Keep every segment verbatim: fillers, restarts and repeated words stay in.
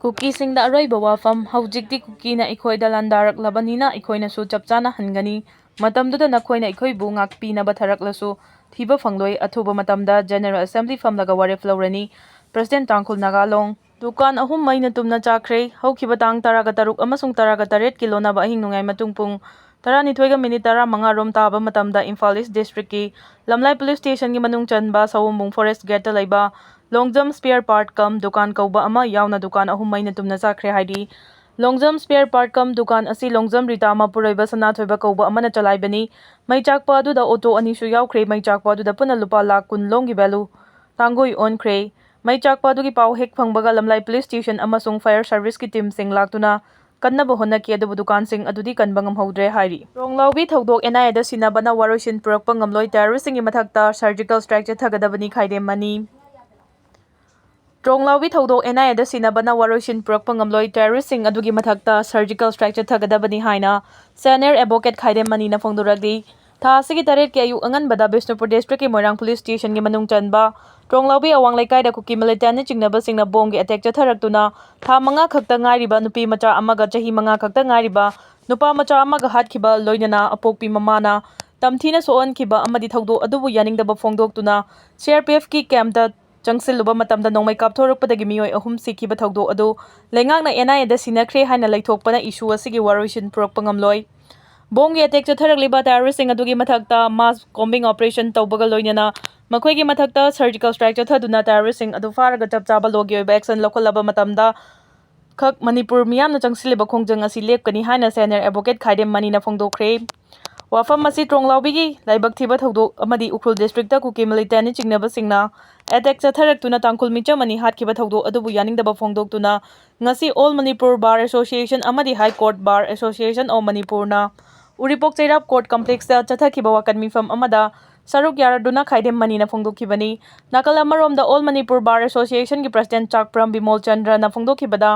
ꯀꯨꯀꯤꯁꯤꯡꯗ ꯑꯔꯣꯏꯕ ꯋꯥꯐꯝ, ꯍꯧꯖꯤꯛꯇꯤ ꯀꯨꯀꯤꯅ ꯑꯩꯈꯣꯏꯗ ꯂꯥꯟꯗꯥꯔꯛꯂꯕꯅꯤꯅ ꯑꯩꯈꯣꯏꯅꯁꯨ ꯆꯞ ꯆꯥꯅ ꯍꯟꯒꯅꯤ꯫ ꯃꯇꯝꯗꯨꯗ ꯅꯈꯣꯏꯅ ꯑꯩꯈꯣꯏꯕꯨ ꯉꯥꯛꯄꯤꯅꯕ ꯊꯥꯔꯛꯂꯁꯨ ꯊꯤꯕ ꯐꯪꯂꯣꯏ꯫ ꯑꯊꯨꯕ ꯃꯇꯝꯗ General Assembly ꯐꯝꯂꯒ ꯋꯥꯔꯦꯞ ꯂꯧꯔꯅꯤ꯫ President ꯇꯥꯡꯈꯨꯜ ꯅꯥꯒꯥ ꯂꯣꯡ꯫ ꯗꯨꯀꯥꯟ ꯑꯍꯨꯝ ꯃꯩꯅ ꯇꯨꯝꯅ ꯆꯥꯛꯈ꯭ꯔꯦ꯫ ꯍꯧꯈꯤꯕ ꯇꯥꯡ ꯇꯔꯥꯒ ꯇꯔꯨꯛ ꯑꯃꯁꯨꯡ ꯇꯔꯥꯒ ꯇꯔꯦꯠꯀꯤ ꯂꯣꯟꯅꯕ ꯑꯍꯤꯡ ꯅꯣꯡꯌꯥꯏ ꯃꯇꯨꯡ ꯄꯨꯡ ꯇꯔꯥꯅꯤꯊꯣꯏꯒ ꯃꯤꯅꯤꯠ ꯇꯔꯥꯃꯉꯥ ꯔꯣꯝ ꯇꯥꯕ ꯃꯇꯝꯗ ꯏꯝꯐꯥꯜ East District ꯀꯤ ꯂꯝꯂꯥꯏ Police Station ꯒꯤ ꯃꯅꯨꯡ ꯆꯟꯕ ꯁꯑꯣꯝꯕꯨꯡ Forest Gate ꯇ ꯂꯩꯕ ꯂꯣꯡꯖꯝ Spare Part cum ꯗꯨꯀꯥꯟ ꯀꯧꯕ ꯑꯃ ꯌꯥꯎꯅ ꯗꯨꯀꯥꯟ ꯑꯍꯨꯝ ꯃꯩꯅ ꯇꯨꯝꯅ ꯆꯥꯛꯈ꯭ꯔꯦ ꯍꯥꯏꯔꯤ꯫ ꯂꯣꯡꯖꯝ Spare Part cum ꯗꯨꯀꯥꯟ ꯑꯁꯤ ꯂꯣꯡꯖꯝ ꯔꯤꯇꯥ ꯃꯄꯨꯔꯣꯏꯕ ꯁꯅꯥꯊꯣꯏꯕ ꯀꯧꯕ ꯑꯃꯅ ꯆꯂꯥꯏꯕꯅꯤ꯫ ꯃꯩ ꯆꯥꯛꯄ ꯑꯗꯨꯗ ꯑꯣꯇꯣ ꯑꯅꯤꯁꯨ ꯌꯥꯎꯈ꯭ꯔꯦ꯫ ꯃꯩ ꯆꯥꯛꯄ ꯑꯗꯨꯗ ꯄꯨꯟꯅ ꯂꯨꯄꯥ ꯂꯥꯈ ꯀꯨꯟ ꯂꯣꯝꯒꯤ value ꯇꯥꯡꯒꯣꯏ ꯑꯣꯟꯈ꯭ꯔꯦ꯫ ꯃꯩ ꯆꯥꯛꯄ ꯑꯗꯨꯒꯤ ꯄꯥꯎ ꯍꯦꯛ ꯐꯪꯕꯒ ꯂꯝꯂꯥꯏ Police Station ꯑꯃꯁꯨꯡ Fire Service ꯀꯤ team ꯁꯤꯡ ꯂꯥꯛꯇꯨꯅ ꯀꯟꯅꯕ ꯍꯣꯠꯅꯈꯤ, ꯑꯗꯨꯕꯨ ꯗꯨꯀꯥꯟꯁꯤꯡ ꯑꯗꯨꯗꯤ ꯀꯟꯕ ꯉꯝꯍꯧꯗ꯭ꯔꯦ ꯍꯥꯏꯔꯤ꯫ ꯇ꯭ꯔꯣꯡꯂꯥꯎꯕꯤ ꯊꯧꯗꯣꯛ ꯑꯦꯟ ꯑꯥꯏ ꯑꯦꯗ ꯁꯤꯟꯅꯕꯅ ꯋꯥꯔꯣꯏꯁꯤꯟ ꯄꯨꯔꯛꯄ ꯉꯝꯂꯣꯏ, terrorist ꯁꯤꯡꯒꯤ ꯃꯊꯛꯇ surgical strike ꯆꯠꯊꯒꯗꯕꯅꯤ, ꯈꯥꯏꯗꯦꯝ ꯃꯅꯤ꯫ ꯇ꯭ꯔꯣꯡꯂꯥꯎꯕꯤ ꯊꯧꯗꯣꯛ ꯑꯦꯟ ꯑꯥꯏ ꯑꯦꯗ ꯁꯤꯟꯅꯕꯅ ꯋꯥꯔꯣꯏꯁꯤꯟ ꯄꯨꯔꯛꯄ ꯉꯝꯂꯣꯏ, terrorist ꯁꯤꯡ ꯑꯗꯨꯒꯤ ꯃꯊꯛꯇ surgical strike ꯆꯠꯊꯒꯗꯕꯅꯤ ꯍꯥꯏꯅ senior advocate ꯈꯥꯏꯗꯦꯝ ꯃꯅꯤꯅ ꯐꯣꯡꯗꯣꯔꯛꯂꯤ꯫ ꯊꯥ ꯑꯁꯤꯒꯤ ꯇꯔꯦꯠꯀꯤ ꯑꯌꯨꯛ ꯑꯉꯟꯕꯗ ꯕꯤꯁꯅꯨꯄꯨꯔ district ꯀꯤ ꯃꯣꯏꯔꯥꯡ Police Station ꯒꯤ ꯃꯅꯨꯡ ꯆꯟꯕ ꯇ꯭ꯔꯣꯡꯂꯥꯎꯕꯤ ꯑꯋꯥꯡ ꯂꯩꯀꯥꯏꯗ ꯀꯨꯀꯤ militant ꯅꯆꯤꯡꯅꯕꯁꯤꯡꯅ bomb ꯒꯤ attack ꯆꯠꯊꯔꯛꯇꯨꯅ ꯊꯥ ꯃꯉꯥ ꯈꯛꯇ ꯉꯥꯏꯔꯤꯕ ꯅꯨꯄꯤ ꯃꯆꯥ ꯑꯃꯒ ꯆꯍꯤ ꯃꯉꯥ ꯈꯛꯇ ꯉꯥꯏꯔꯤꯕ ꯅꯨꯄꯥ ꯃꯆꯥ ꯑꯃꯒ ꯍꯥꯠꯈꯤꯕ, ꯂꯣꯏꯅꯅ ꯑꯄꯣꯛꯄꯤ ꯃꯃꯥꯅ ꯇꯝꯊꯤꯅ ꯁꯣꯛꯍꯟꯈꯤꯕ ꯑꯃꯗꯤ ꯊꯧꯗꯣꯛ ꯑꯗꯨꯕꯨ ꯌꯥꯅꯤꯡꯗꯕ ꯐꯣꯡꯗꯣꯛꯇꯨꯅ C R P F ꯀꯤ camp ꯇ ꯆꯪꯁꯤꯜꯂꯨꯕ ꯃꯇꯝꯗ ꯅꯣꯡꯃꯩ ꯀꯥꯞꯊꯣꯔꯛꯄꯗꯒꯤ ꯃꯤꯑꯣꯏ ꯑꯍꯨꯝ ꯁꯤꯈꯤꯕ ꯊꯧꯗꯣꯛ ꯑꯗꯨ ꯂꯩꯉꯥꯛꯅ N I A ꯗ ꯁꯤꯟꯅꯈ꯭ꯔꯦ ꯍꯥꯏꯅ ꯂꯩꯊꯣꯛꯄꯅ issue ꯑꯁꯤꯒꯤ ꯋꯥꯔꯣꯏꯁꯤꯟ ꯄꯨꯔꯛꯄ ꯉꯝꯂꯣꯏ꯫ Bomb ꯒꯤ attack ꯆꯠꯊꯔꯛꯂꯤꯕ terrorist ꯁꯤꯡ ꯑꯗꯨꯒꯤ ꯃꯊꯛꯇ mass combing operation ꯇꯧꯕꯒ ꯂꯣꯏꯅꯅ ꯃꯈꯣꯏꯒꯤ ꯃꯊꯛꯇ surgical strike ꯆꯠꯊꯗꯨꯅ terrorist ꯁꯤꯡ ꯑꯗꯨ ꯐꯥꯔꯒ ꯆꯞ ꯆꯥꯕ law ꯒꯤ ꯑꯣꯏꯕ action ꯂꯧꯈꯠꯂꯕ ꯃꯇꯝꯗ ꯈꯛ ꯃꯅꯤꯄꯨꯔ ꯃꯤꯌꯥꯝꯅ ꯆꯪꯁꯤꯜꯂꯤꯕ ꯈꯣꯡꯖꯪ ꯑꯁꯤ ꯂꯦꯞꯀꯅꯤ ꯍꯥꯏꯅ senior advocate ꯈꯥꯏꯗꯦꯝ ꯃꯅꯤꯅ ꯐꯣꯡꯗꯣꯛꯈ꯭ꯔꯦ꯫ ꯋꯥꯐꯝ ꯑꯁꯤ ꯇ꯭ꯔꯣꯡꯂꯥꯎꯕꯤꯒꯤ ꯂꯥꯏꯕꯛ ꯊꯤꯕ ꯊꯧꯗꯣꯛ ꯑꯃꯗꯤ ꯎꯈ꯭ꯔꯨꯜ district ꯀꯨꯀꯤ militant ꯅꯆꯤꯡꯅꯕꯁꯤꯡꯅ attack ꯆꯠꯊꯔꯛꯇꯨꯅ ꯇꯥꯡꯈꯨꯜ ꯃꯤꯆꯝ ꯑꯅꯤ ꯍꯥꯠꯈꯤꯕ ꯊꯧꯗꯣꯛ ꯑꯗꯨꯕꯨ ꯌꯥꯅꯤꯡꯗꯕ ꯐꯣꯡꯗꯣꯛꯇꯨꯅ ꯉꯁꯤ All Manipur Bar Association ꯑꯃꯗꯤ High Court Bar Association of Manipur ꯅ ꯎꯔꯤꯄꯣꯛ ꯆꯩꯔꯥꯞ court complex ꯇ ꯆꯠꯊꯈꯤꯕ ꯋꯥꯀꯠ ꯃꯤꯐꯝ ꯑꯃꯗ ꯁꯔꯨꯛ ꯌꯥꯔꯗꯨꯅ ꯈꯥꯏꯗꯦꯝ ꯃꯅꯤꯅ ꯐꯣꯡꯗꯣꯛꯈꯤꯕꯅꯤ꯫ ꯅꯥꯀꯜ ꯑꯃꯔꯣꯝꯗ All Manipur Bar Association ꯒꯤ president ꯆꯥꯛꯄ꯭ꯔꯝ ꯕꯤꯃꯣꯜ ꯆꯟꯗ꯭ꯔꯅ ꯐꯣꯡꯗꯣꯛꯈꯤꯕꯗ,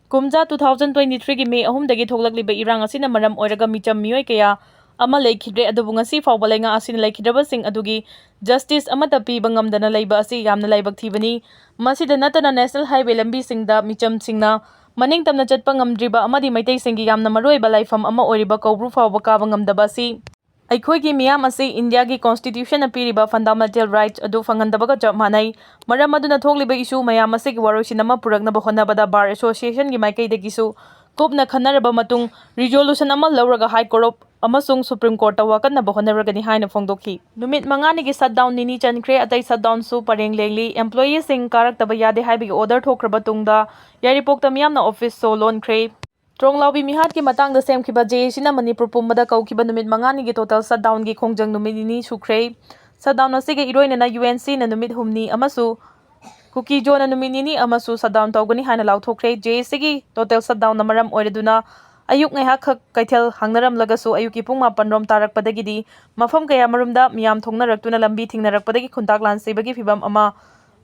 ꯀꯨꯝꯖꯥ two thousand twenty three ꯒꯤ May ꯑꯍꯨꯝꯗꯒꯤ ꯊꯣꯛꯂꯛꯂꯤꯕ ꯏꯔꯥꯡ ꯑꯁꯤꯅ ꯃꯔꯝ ꯑꯣꯏꯔꯒ ꯃꯤꯆꯝ ꯃꯤꯑꯣꯏ ꯀꯌꯥ ꯑꯃ ꯂꯩꯈꯤꯗ꯭ꯔꯦ꯫ ꯑꯗꯨꯕꯨ ꯉꯁꯤ ꯐꯥꯎꯕ ꯂꯩꯉꯥꯛ ꯑꯁꯤꯅ ꯂꯩꯈꯤꯗ꯭ꯔꯕꯁꯤꯡ ꯑꯗꯨꯒꯤ justice ꯑꯃꯠꯇ ꯄꯤꯕ ꯉꯝꯗꯅ ꯂꯩꯕ ꯑꯁꯤ ꯌꯥꯝꯅ ꯂꯥꯏꯕꯛ ꯊꯤꯕꯅꯤ꯫ ꯃꯁꯤꯗ ꯅꯠꯇꯅ national highway ꯂꯝꯕꯤꯁꯤꯡꯗ ꯃꯤꯆꯝꯁꯤꯡꯅ ꯃꯅꯤꯡ ꯇꯝꯅ ꯆꯠꯄ ꯉꯝꯗ꯭ꯔꯤꯕ ꯑꯃꯗꯤ ꯃꯩꯇꯩꯁꯤꯡꯒꯤ ꯌꯥꯝꯅ ꯃꯔꯨꯑꯣꯏꯕ ꯂꯥꯏꯐꯝ ꯑꯃ ꯑꯣꯏꯔꯤꯕ ꯀꯧꯕ꯭ꯔꯨ ꯐꯥꯎꯕ ꯀꯥꯕ ꯉꯝꯗꯕ ꯑꯁꯤ ꯑꯩꯈꯣꯏꯒꯤ ꯃꯤꯌꯥꯝ ꯑꯁꯤ ꯏꯟꯗꯤꯌꯥꯒꯤ constitution ꯅ ꯄꯤꯔꯤꯕ fundamental rights ꯑꯗꯨ ꯐꯪꯍꯟꯗꯕꯒ ꯆꯞ ꯃꯥꯟꯅꯩ꯫ ꯃꯔꯝ ꯑꯗꯨꯅ ꯊꯣꯛꯂꯤꯕ issue ꯃꯌꯥꯝ ꯑꯁꯤꯒꯤ ꯋꯥꯔꯣꯏꯁꯤꯟ ꯑꯃ ꯄꯨꯔꯛꯅꯕ ꯍꯣꯠꯅꯕꯗ bar association ꯒꯤ ꯃꯥꯏꯀꯩꯗꯒꯤꯁꯨ ꯀꯨꯞꯅ ꯈꯟꯅꯔꯕ ꯃꯇꯨꯡ resolution ꯑꯃ ꯂꯧꯔꯒ High Court of ꯑꯃꯁꯨꯡ Supreme Court ꯇ ꯋꯥꯀꯠꯅꯕ ꯍꯣꯠꯅꯔꯒꯅꯤ ꯍꯥꯏꯅ ꯐꯣꯡꯗꯣꯛꯈꯤ꯫ ꯅꯨꯃꯤꯠ ꯃꯉꯥꯅꯤꯒꯤ shutdown ꯅꯤꯅꯤ ꯆꯟꯈ꯭ꯔꯦ꯫ ꯑꯇꯩ shutdown ꯁꯨ ꯄꯔꯦꯡ ꯂꯦꯡꯂꯤ꯫ Employee ꯁꯤꯡ ꯀꯥꯔꯛꯇꯕ ꯌꯥꯗꯦ ꯍꯥꯏꯕꯒꯤ order ꯊꯣꯛꯈ꯭ꯔꯕ ꯇꯨꯡꯗ ꯌꯥꯏꯔꯤꯄꯣꯛꯇ ꯃꯤꯌꯥꯝꯅ office ꯁꯣ ꯂꯣꯟꯈ꯭ꯔꯦ꯫ ꯇ꯭ꯔꯣꯡꯂꯥꯎꯕꯤ ꯃꯤꯍꯥꯠꯀꯤ ꯃꯇꯥꯡꯗ ꯁꯦꯝꯈꯤꯕ J A C ꯅ ꯃꯅꯤꯄꯨꯔ ꯄꯨꯝꯕꯗ ꯀꯧꯈꯤꯕ ꯅꯨꯃꯤꯠ ꯃꯉꯥꯅꯤꯒꯤ total shutdown ꯒꯤ ꯈꯣꯡꯖꯪ ꯅꯨꯃꯤꯠ ꯅꯤꯅꯤ ꯁꯨꯈ꯭ꯔꯦ꯫ Shutdown ꯑꯁꯤꯒ ꯏꯔꯣꯏꯅꯅ U N C ꯅ ꯅꯨꯃꯤꯠ ꯍꯨꯝꯅꯤ ꯑꯃꯁꯨ ꯀꯨꯀꯤꯖꯣꯅ ꯅꯨꯃꯤꯠ ꯅꯤꯅꯤ ꯑꯃꯁꯨ shutdown ꯇꯧꯒꯅꯤ ꯍꯥꯏꯅ ꯂꯥꯎꯊꯣꯛꯈ꯭ꯔꯦ꯫ J A C ꯒꯤ total shutdown ꯅ ꯃꯔꯝ ꯑꯣꯏꯔꯗꯨꯅ ꯑꯌꯨꯛ ꯉꯥꯏꯍꯥꯛꯈꯛ ꯀꯩꯊꯦꯜ ꯍꯥꯡꯅꯔꯝꯂꯒꯁꯨ ꯑꯌꯨꯛꯀꯤ ꯄꯨꯡ ꯃꯥꯄꯟ ꯔꯣꯝ ꯇꯥꯔꯛꯄꯗꯒꯤꯗꯤ ꯃꯐꯝ ꯀꯌꯥꯃꯔꯨꯝꯗ ꯃꯤꯌꯥꯝ ꯊꯣꯛꯅꯔꯛꯇꯨꯅ ꯂꯝꯕꯤ ꯊꯤꯡꯅꯔꯛꯄꯗꯒꯤ ꯈꯨꯟꯇꯥꯛ ꯂꯥꯟ ꯁꯤꯕꯒꯤ ꯐꯤꯚꯝ ꯑꯃ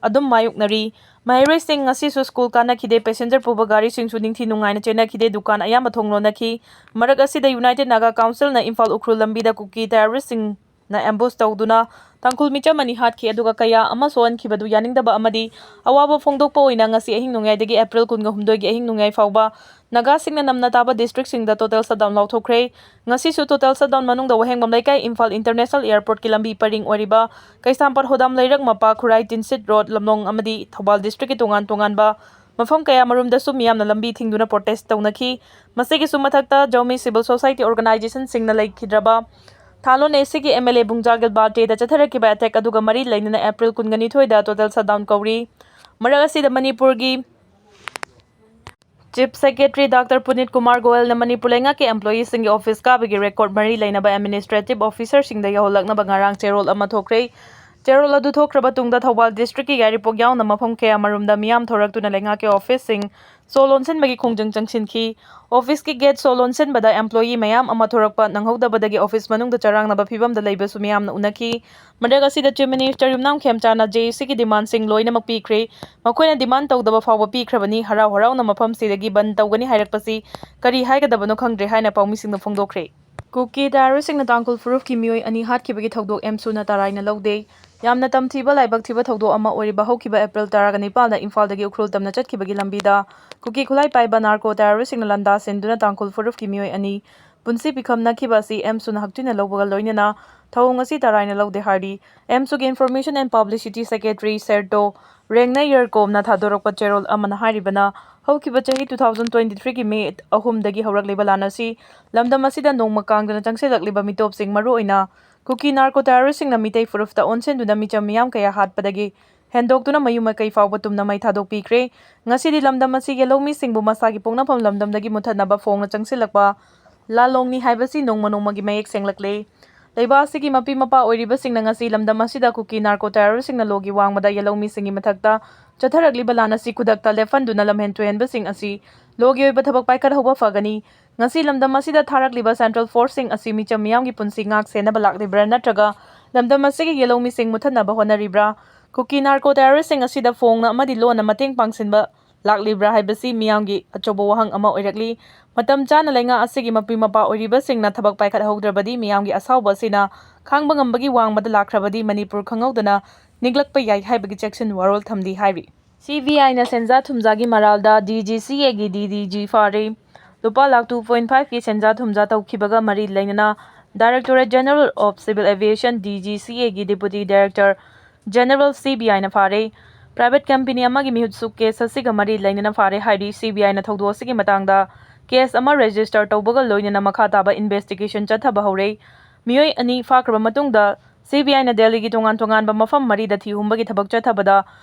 ꯑꯗꯨꯝ ꯃꯥꯌꯣꯛꯅꯔꯤ꯫ ꯃꯍꯩꯔꯣꯏꯁꯤꯡ ꯉꯁꯤꯁꯨ school ꯀꯥꯅꯈꯤꯗꯦ꯫ Passenger ꯄꯨꯕ ꯒꯥꯔꯤꯁꯤꯡꯁꯨ ꯅꯤꯡꯊꯤ ꯅꯨꯡꯉꯥꯏꯅ ꯆꯦꯟꯅꯈꯤꯗꯦ꯫ ꯗꯨꯀꯥꯟ ꯑꯌꯥꯝꯕ ꯊꯣꯡ ꯂꯣꯟꯅꯈꯤ꯫ ꯃꯔꯛ ꯑꯁꯤꯗ United Naga Council ꯅ ꯏꯝꯐꯥꯜ ꯎꯈ꯭ꯔꯨꯜ ꯂꯝꯕꯤꯗ ꯀꯨꯀꯤ terrorist ꯁꯤꯡꯅ ambush ꯇꯧꯗꯨꯅ ꯇꯥꯡꯈꯨꯜ ꯃꯤꯆꯝ ꯑꯅꯤ ꯍꯥꯠꯈꯤ, ꯑꯗꯨꯒ ꯀꯌꯥ ꯑꯃ ꯁꯣꯛꯍꯟꯈꯤꯕꯗꯨ ꯌꯥꯅꯤꯡꯗꯕ ꯑꯃꯗꯤ ꯑꯋꯥꯕ ꯐꯣꯡꯗꯣꯛꯄ ꯑꯣꯏꯅ ꯉꯁꯤ ꯑꯍꯤꯡ ꯅꯣꯡꯌꯥꯏꯗꯒꯤ April ꯀꯨꯟꯒ ꯍꯨꯝꯗꯣꯏꯒꯤ ꯑꯍꯤꯡ ꯅꯣꯡꯌꯥꯏ ꯐꯥꯎꯕ ꯅꯥꯒꯥꯁꯤꯡꯅ ꯅꯝꯅ ꯇꯥꯕ district ꯁꯤꯡꯗ total shutdown ꯂꯥꯎꯊꯣꯛꯈ꯭ꯔꯦ꯫ ꯉꯁꯤꯁꯨ total shutdown ꯃꯅꯨꯡꯗ ꯋꯥꯍꯦꯡꯕꯝ ꯂꯩꯀꯥꯏ, ꯏꯝꯐꯥꯜ International Airport ꯀꯤ ꯂꯝꯕꯤ ꯄꯔꯤꯡ ꯑꯣꯏꯔꯤꯕ ꯀꯩꯁꯥꯝꯄꯥꯠ ꯍꯣꯗꯥꯝ ꯂꯩꯔꯛ ꯃꯄꯥ, ꯈꯨꯔꯥꯏ ꯇꯤꯟꯁꯤꯠ ꯔꯣꯗ, ꯂꯝꯂꯣꯡ ꯑꯃꯗꯤ ꯊꯧꯕꯥꯜ district ꯀꯤ ꯇꯣꯉꯥꯟ ꯇꯣꯉꯥꯟꯕ ꯃꯐꯝ ꯀꯌꯥ ꯃꯔꯨꯝꯗꯁꯨ ꯃꯤꯌꯥꯝꯅ ꯂꯝꯕꯤ ꯊꯤꯡꯗꯨꯅ protest ꯇꯧꯅꯈꯤ꯫ ꯃꯁꯤꯒꯤꯁꯨ ꯃꯊꯛꯇ ꯖꯧꯃꯤ civil society organization ꯁꯤꯡꯅ ꯂꯩꯈꯤꯗ꯭ꯔꯕ ꯊꯥꯂꯣꯟ A C ꯒꯤ M L A ꯕꯨꯡꯖꯥꯒꯤꯜ ꯕꯥꯜꯇꯦꯗ ꯆꯠꯊꯔꯛꯈꯤꯕ attack ꯑꯗꯨꯒ ꯃꯔꯤ ꯂꯩꯅꯅ April ꯀꯨꯟꯒ ꯅꯤꯊꯣꯏꯗ total shutdown ꯀꯧꯔꯤ꯫ ꯃꯔꯛ ꯑꯁꯤꯗ ꯃꯅꯤꯄꯨꯔꯒꯤ Chief Secretary Doctor ꯄꯨꯅꯤꯠ Kumar ꯒꯣꯌꯜꯅ Manipur ꯂꯩꯉꯥꯛꯀꯤ employee ꯁꯤꯡꯒꯤ office ꯀꯥꯕꯒꯤ record ꯃꯔꯤ ꯂꯩꯅꯕ administrative officer ꯁꯤꯡꯗ ꯌꯧꯍꯜꯂꯛꯅꯕ ꯉꯔꯥꯡ ꯆꯦꯔꯣꯜ ꯑꯃ ꯊꯣꯛꯈ꯭ꯔꯦ꯫ ꯆꯦꯔꯣꯜ ꯑꯗꯨ ꯊꯣꯛꯈ꯭ꯔꯕ ꯇꯨꯡꯗ ꯊꯧꯕꯥꯜ district ꯀꯤ ꯌꯥꯏꯔꯤꯄꯣꯛ ꯌꯥꯎꯅ ꯃꯐꯝ ꯀꯌꯥ ꯃꯔꯨꯝꯗ ꯃꯤꯌꯥꯝ ꯊꯣꯔꯛꯇꯨꯅ ꯂꯩꯉꯥꯛꯀꯤ office ꯁꯤꯡ ꯁꯣ ꯂꯣꯟꯁꯤꯟꯕꯒꯤ ꯈꯣꯡꯖꯪ ꯆꯪꯁꯤꯟꯈꯤ꯫ Office ꯀꯤ gate ꯁꯣ ꯂꯣꯟꯁꯤꯟꯕꯗ employee ꯃꯌꯥꯝ ꯑꯃ ꯊꯣꯔꯛꯄ ꯅꯪꯍꯧꯗꯕꯗꯒꯤ office ꯃꯅꯨꯡꯗ ꯆꯔꯥꯡꯅꯕ ꯐꯤꯚꯝꯗ ꯂꯩꯕꯁꯨ ꯃꯤꯌꯥꯝꯅ ꯎꯅꯈꯤ꯫ ꯃꯔꯛ ꯑꯁꯤꯗ Chief Minister Yumnam ꯈꯦꯝꯆꯥꯅ J A C ꯒꯤ demand ꯁꯤꯡ ꯂꯣꯏꯅꯃꯛ ꯄꯤꯈ꯭ꯔꯦ꯫ ꯃꯈꯣꯏꯅ demand ꯇꯧꯗꯕ ꯐꯥꯎꯕ ꯄꯤꯈ꯭ꯔꯕꯅꯤ꯫ ꯍꯔꯥꯎ ꯍꯔꯥꯎꯅ ꯃꯐꯝꯁꯤꯗꯒꯤ ꯕꯟꯗ ꯇꯧꯒꯅꯤ ꯍꯥꯏꯔꯛꯄꯁꯤ ꯀꯔꯤ ꯍꯥꯏꯒꯗꯕꯅꯣ ꯈꯪꯗ꯭ꯔꯦ ꯍꯥꯏꯅ ꯄꯥꯎꯃꯤꯁꯤꯡꯅ ꯐꯣꯡꯗꯣꯛꯈ꯭ꯔꯦ꯫ ꯀꯨꯀꯤ ꯇꯦꯔꯣꯔꯤꯁꯁꯤꯡꯅ ꯇꯥꯡꯈꯨꯜ ꯐꯨꯔꯨꯞꯀꯤ ꯃꯤꯑꯣꯏ ꯑꯅꯤ ꯍꯥꯠꯈꯤꯕꯒꯤ ꯊꯧꯗꯣꯛ ꯑꯦꯝꯁꯨꯅ ꯇꯔꯥꯏꯅ ꯂꯧꯗꯦ꯫ ꯌꯥꯝꯅ ꯇꯝꯊꯤꯕ ꯂꯥꯏꯕꯛ ꯊꯤꯕ ꯊꯧꯗꯣꯛ ꯑꯃ ꯑꯣꯏꯔꯤꯕ ꯍꯧꯈꯤꯕ ꯑꯦꯄ꯭ꯔꯤꯜ ꯇꯔꯥꯒ ꯅꯤꯄꯥꯜꯗ ꯏꯝꯐꯥꯜꯗꯒꯤ ꯎꯈ꯭ꯔꯨꯜ ꯇꯝꯅ ꯆꯠꯈꯤꯕꯒꯤ ꯂꯝꯕꯤꯗ ꯀꯨꯀꯤ ꯈꯨꯠꯂꯥꯏ ꯄꯥꯏꯕ ꯅꯥꯔꯀꯣ ꯇꯦꯔꯣꯔꯤꯁꯁꯤꯡꯅ ꯂꯥꯟꯗꯥ ꯁꯤꯟꯗꯨꯅ ꯇꯥꯡꯈꯨꯜ ꯐꯨꯔꯨꯞꯀꯤ ꯃꯤꯑꯣꯏ ꯑꯅꯤ ꯄꯨꯟꯁꯤ ꯄꯤꯈꯝꯅꯈꯤꯕ ꯑꯁꯤ ꯑꯦꯝꯁꯨꯅ ꯍꯛꯊꯤꯅ ꯂꯧꯕꯒ ꯂꯣꯏꯅꯅ ꯊꯧꯑꯣꯡ ꯑꯁꯤ ꯇꯔꯥꯏꯅ ꯂꯧꯗꯦ ꯍꯥꯏꯔꯤ꯫ ꯑꯦꯝꯁꯨꯒꯤ Information and Publicity Secretary ꯁꯦꯔꯇꯣ ꯔꯦꯡꯅ ꯌꯔꯀꯣꯝꯅ ꯊꯥꯗꯣꯔꯛꯄ ꯆꯦꯔꯣꯜ ꯑꯃꯅ ꯍꯥꯏꯔꯤꯕꯅ, ꯍꯧꯈꯤꯕ ꯆꯍꯤ two thousand twenty three ꯒꯤ ꯃꯦ ꯑꯍꯨꯝꯗꯒꯤ ꯍꯧꯔꯛꯂꯤꯕ ꯂꯥꯟ ꯑꯁꯤ ꯂꯝꯗꯝ ꯑꯁꯤꯗ ꯅꯣꯡꯃ ꯀꯥꯡꯗꯅ ꯆꯪꯁꯤꯜꯂꯛꯂꯤꯕ ꯃꯤꯇꯣꯞꯁꯤꯡ, ꯃꯔꯨꯑꯣꯏꯅ ꯀꯨꯀꯤ ꯅꯥꯔꯀꯣ ꯇꯦꯔꯣꯔꯤꯁꯁꯤꯡꯅ ꯃꯤꯇꯩ ꯐꯨꯔꯨꯞꯇ ꯑꯣꯟꯁꯤꯟꯗꯨꯅ ꯃꯤꯆꯝ ꯃꯤꯌꯥꯝ ꯀꯌꯥ ꯍꯥꯠꯄꯗꯒꯤ ꯍꯦꯟꯗꯣꯛꯇꯨꯅ ꯃꯌꯨꯝ ꯃꯀꯩ ꯐꯥꯎꯕ ꯇꯨꯝꯅ ꯃꯩ ꯊꯥꯗꯣꯛꯄꯤꯈ꯭ꯔꯦ꯫ ꯉꯁꯤꯗꯤ ꯂꯝꯗꯝ ꯑꯁꯤꯒꯤ ꯂꯧꯃꯤꯁꯤꯡꯕꯨ ꯃꯁꯥꯒꯤ ꯄꯣꯛꯅꯐꯝ ꯂꯝꯗꯝꯗꯒꯤ ꯃꯨꯠꯊꯠꯅꯕ ꯐꯣꯡꯅ ꯆꯪꯁꯤꯜꯂꯛꯄ ꯂꯥꯜꯂꯣꯡꯅꯤ ꯍꯥꯏꯕꯁꯤ ꯅꯣꯡꯃ ꯅꯣꯡꯃꯒꯤ ꯃꯌꯦꯛ ꯁꯦꯡꯂꯛꯂꯦ꯫ ꯂꯩꯕꯥꯛ ꯑꯁꯤꯒꯤ ꯃꯄꯤ ꯃꯄꯥ ꯑꯣꯏꯔꯤꯕꯁꯤꯡꯅ ꯉꯁꯤ ꯂꯝꯗꯝ ꯑꯁꯤꯗ ꯀꯨꯀꯤ ꯅꯥꯔꯀꯣ ꯇꯦꯔꯣꯔꯤꯁꯁꯤꯡꯅ ꯂꯣꯒꯤ ꯋꯥꯡꯃꯗ ꯌꯦꯜꯍꯧꯃꯤꯁꯤꯡꯒꯤ ꯃꯊꯛꯇ ꯆꯠꯊꯔꯛꯂꯤꯕ ꯂꯥꯟ ꯑꯁꯤ ꯈꯨꯗꯛꯇ ꯂꯦꯞꯍꯟꯗꯨꯅ ꯂꯝꯍꯦꯟ ꯇꯨꯍꯦꯟꯕꯁꯤꯡ ꯑꯁꯤ ꯂꯣꯒꯤ ꯑꯣꯏꯕ ꯊꯕꯛ ꯄꯥꯏꯈꯠꯍꯧꯕ ꯐꯒꯅꯤ꯫ ꯉꯁꯤ ꯂꯝꯗꯝ ꯑꯁꯤꯗ ꯊꯥꯔꯛꯂꯤꯕ ꯁꯦꯟꯇ꯭ꯔꯦꯜ ꯐꯣꯔꯁꯁꯤꯡ ꯑꯁꯤ ꯃꯤꯆꯝ ꯃꯤꯌꯥꯝꯒꯤ ꯄꯨꯟꯁꯤ ꯉꯥꯛ ꯁꯦꯟꯅꯕ ꯂꯥꯛꯂꯤꯕ꯭ꯔꯥ ꯅꯠꯇ꯭ꯔꯒ ꯂꯝꯗꯝ ꯑꯁꯤꯒꯤ ꯌꯦꯜꯍꯧꯃꯤꯁꯤꯡ ꯃꯨꯠꯊꯠꯅꯕ ꯍꯣꯠꯅꯔꯤꯕ꯭ꯔꯥ? ꯀꯨꯀꯤ ꯅꯥꯔꯀꯣ ꯇꯦꯔꯣꯔꯤꯁꯁꯤꯡ ꯑꯁꯤꯗ ꯐꯣꯡꯅ ꯑꯃꯗꯤ ꯂꯣꯟꯅ ꯃꯇꯦꯡ ꯄꯥꯡꯁꯤꯟꯕ ꯂꯥꯛꯂꯤꯕ꯭ꯔꯥ ꯍꯥꯏꯕꯁꯤ ꯃꯤꯌꯥꯝꯒꯤ ꯑꯆꯧꯕ ꯋꯥꯍꯪ ꯑꯃ ꯑꯣꯏꯔꯛꯂꯤ꯫ ꯃꯇꯝ ꯆꯥꯅ ꯂꯩꯉꯥꯛ ꯑꯁꯤꯒꯤ ꯃꯄꯤ ꯃꯄꯥ ꯑꯣꯏꯔꯤꯕꯁꯤꯡꯅ ꯊꯕꯛ ꯄꯥꯏꯈꯠꯍꯧꯗ꯭ꯔꯕꯗꯤ ꯃꯤꯌꯥꯝꯒꯤ ꯑꯁꯥꯎꯕ ꯑꯁꯤꯅ ꯈꯥꯡꯕ ꯉꯝꯕꯒꯤ ꯋꯥꯡꯃꯗ ꯂꯥꯛꯈ꯭ꯔꯕꯗꯤ ꯃꯅꯤꯄꯨꯔ ꯈꯪꯍꯧꯗꯅ ꯅꯤꯛꯂꯛꯄ ꯌꯥꯏ ꯍꯥꯏꯕꯒꯤ ꯆꯦꯛꯁꯤꯟ ꯋꯥꯔꯣꯜ ꯊꯝꯂꯤ ꯍꯥꯏꯔꯤ꯫ ꯁꯤ ꯕꯤ ꯑꯥꯏꯅ ꯁꯦꯟꯖꯥ ꯊꯨꯝꯖꯥꯒꯤ ꯃꯔꯥꯜꯗ ꯗꯤ ꯖꯤ ꯁꯤ ꯑꯦꯒꯤ ꯗꯤ ꯗꯤ ꯖꯤ ꯐꯥꯔꯦ꯫ ꯂꯨꯄꯥ ꯂꯥꯈ two point five ꯀꯤ ꯁꯦꯟꯖꯥ ꯊꯨꯝꯖꯥ ꯇꯧꯈꯤꯕꯒ ꯃꯔꯤ ꯂꯩꯅꯅ Directorate General of Civil Aviation, D G C ꯑꯦꯒꯤ Deputy Director General, C B ꯑꯥꯏꯅ ꯐꯥꯔꯦ꯫ ꯄ꯭ꯔꯥꯏꯚꯦꯠ ꯀꯝꯄꯦꯅꯤ ꯑꯃꯒꯤ ꯃꯤꯍꯨꯠꯁꯨ ꯀꯦꯁ ꯑꯁꯤꯒ ꯃꯔꯤ ꯂꯩꯅꯅ ꯐꯥꯔꯦ ꯍꯥꯏꯔꯤ꯫ ꯁꯤ ꯕꯤ ꯑꯥꯏꯅ ꯊꯧꯗꯣꯛ ꯑꯁꯤꯒꯤ ꯃꯇꯥꯡꯗ ꯀꯦꯁ ꯑꯃ ꯔꯦꯖꯤꯁꯇꯔ ꯇꯧꯕꯒ ꯂꯣꯏꯅꯅ ꯃꯈꯥ ꯇꯥꯕ ꯏꯟꯚꯦꯁꯇꯤꯒꯦꯁꯟ ꯆꯠꯊꯕ ꯍꯧꯔꯦ꯫ ꯃꯤꯑꯣꯏ ꯑꯅꯤ ꯐꯥꯈ꯭ꯔꯕ ꯃꯇꯨꯡꯗ ꯁꯤ ꯕꯤ ꯑꯥꯏꯅ ꯗꯦꯜꯂꯤꯒꯤ ꯇꯣꯉꯥꯟ ꯇꯣꯉꯥꯟꯕ ꯃꯐꯝ ꯃꯔꯤꯗ ꯊꯤꯍꯨꯝꯕꯒꯤ ꯊꯕꯛ ꯆꯠꯊꯕꯗ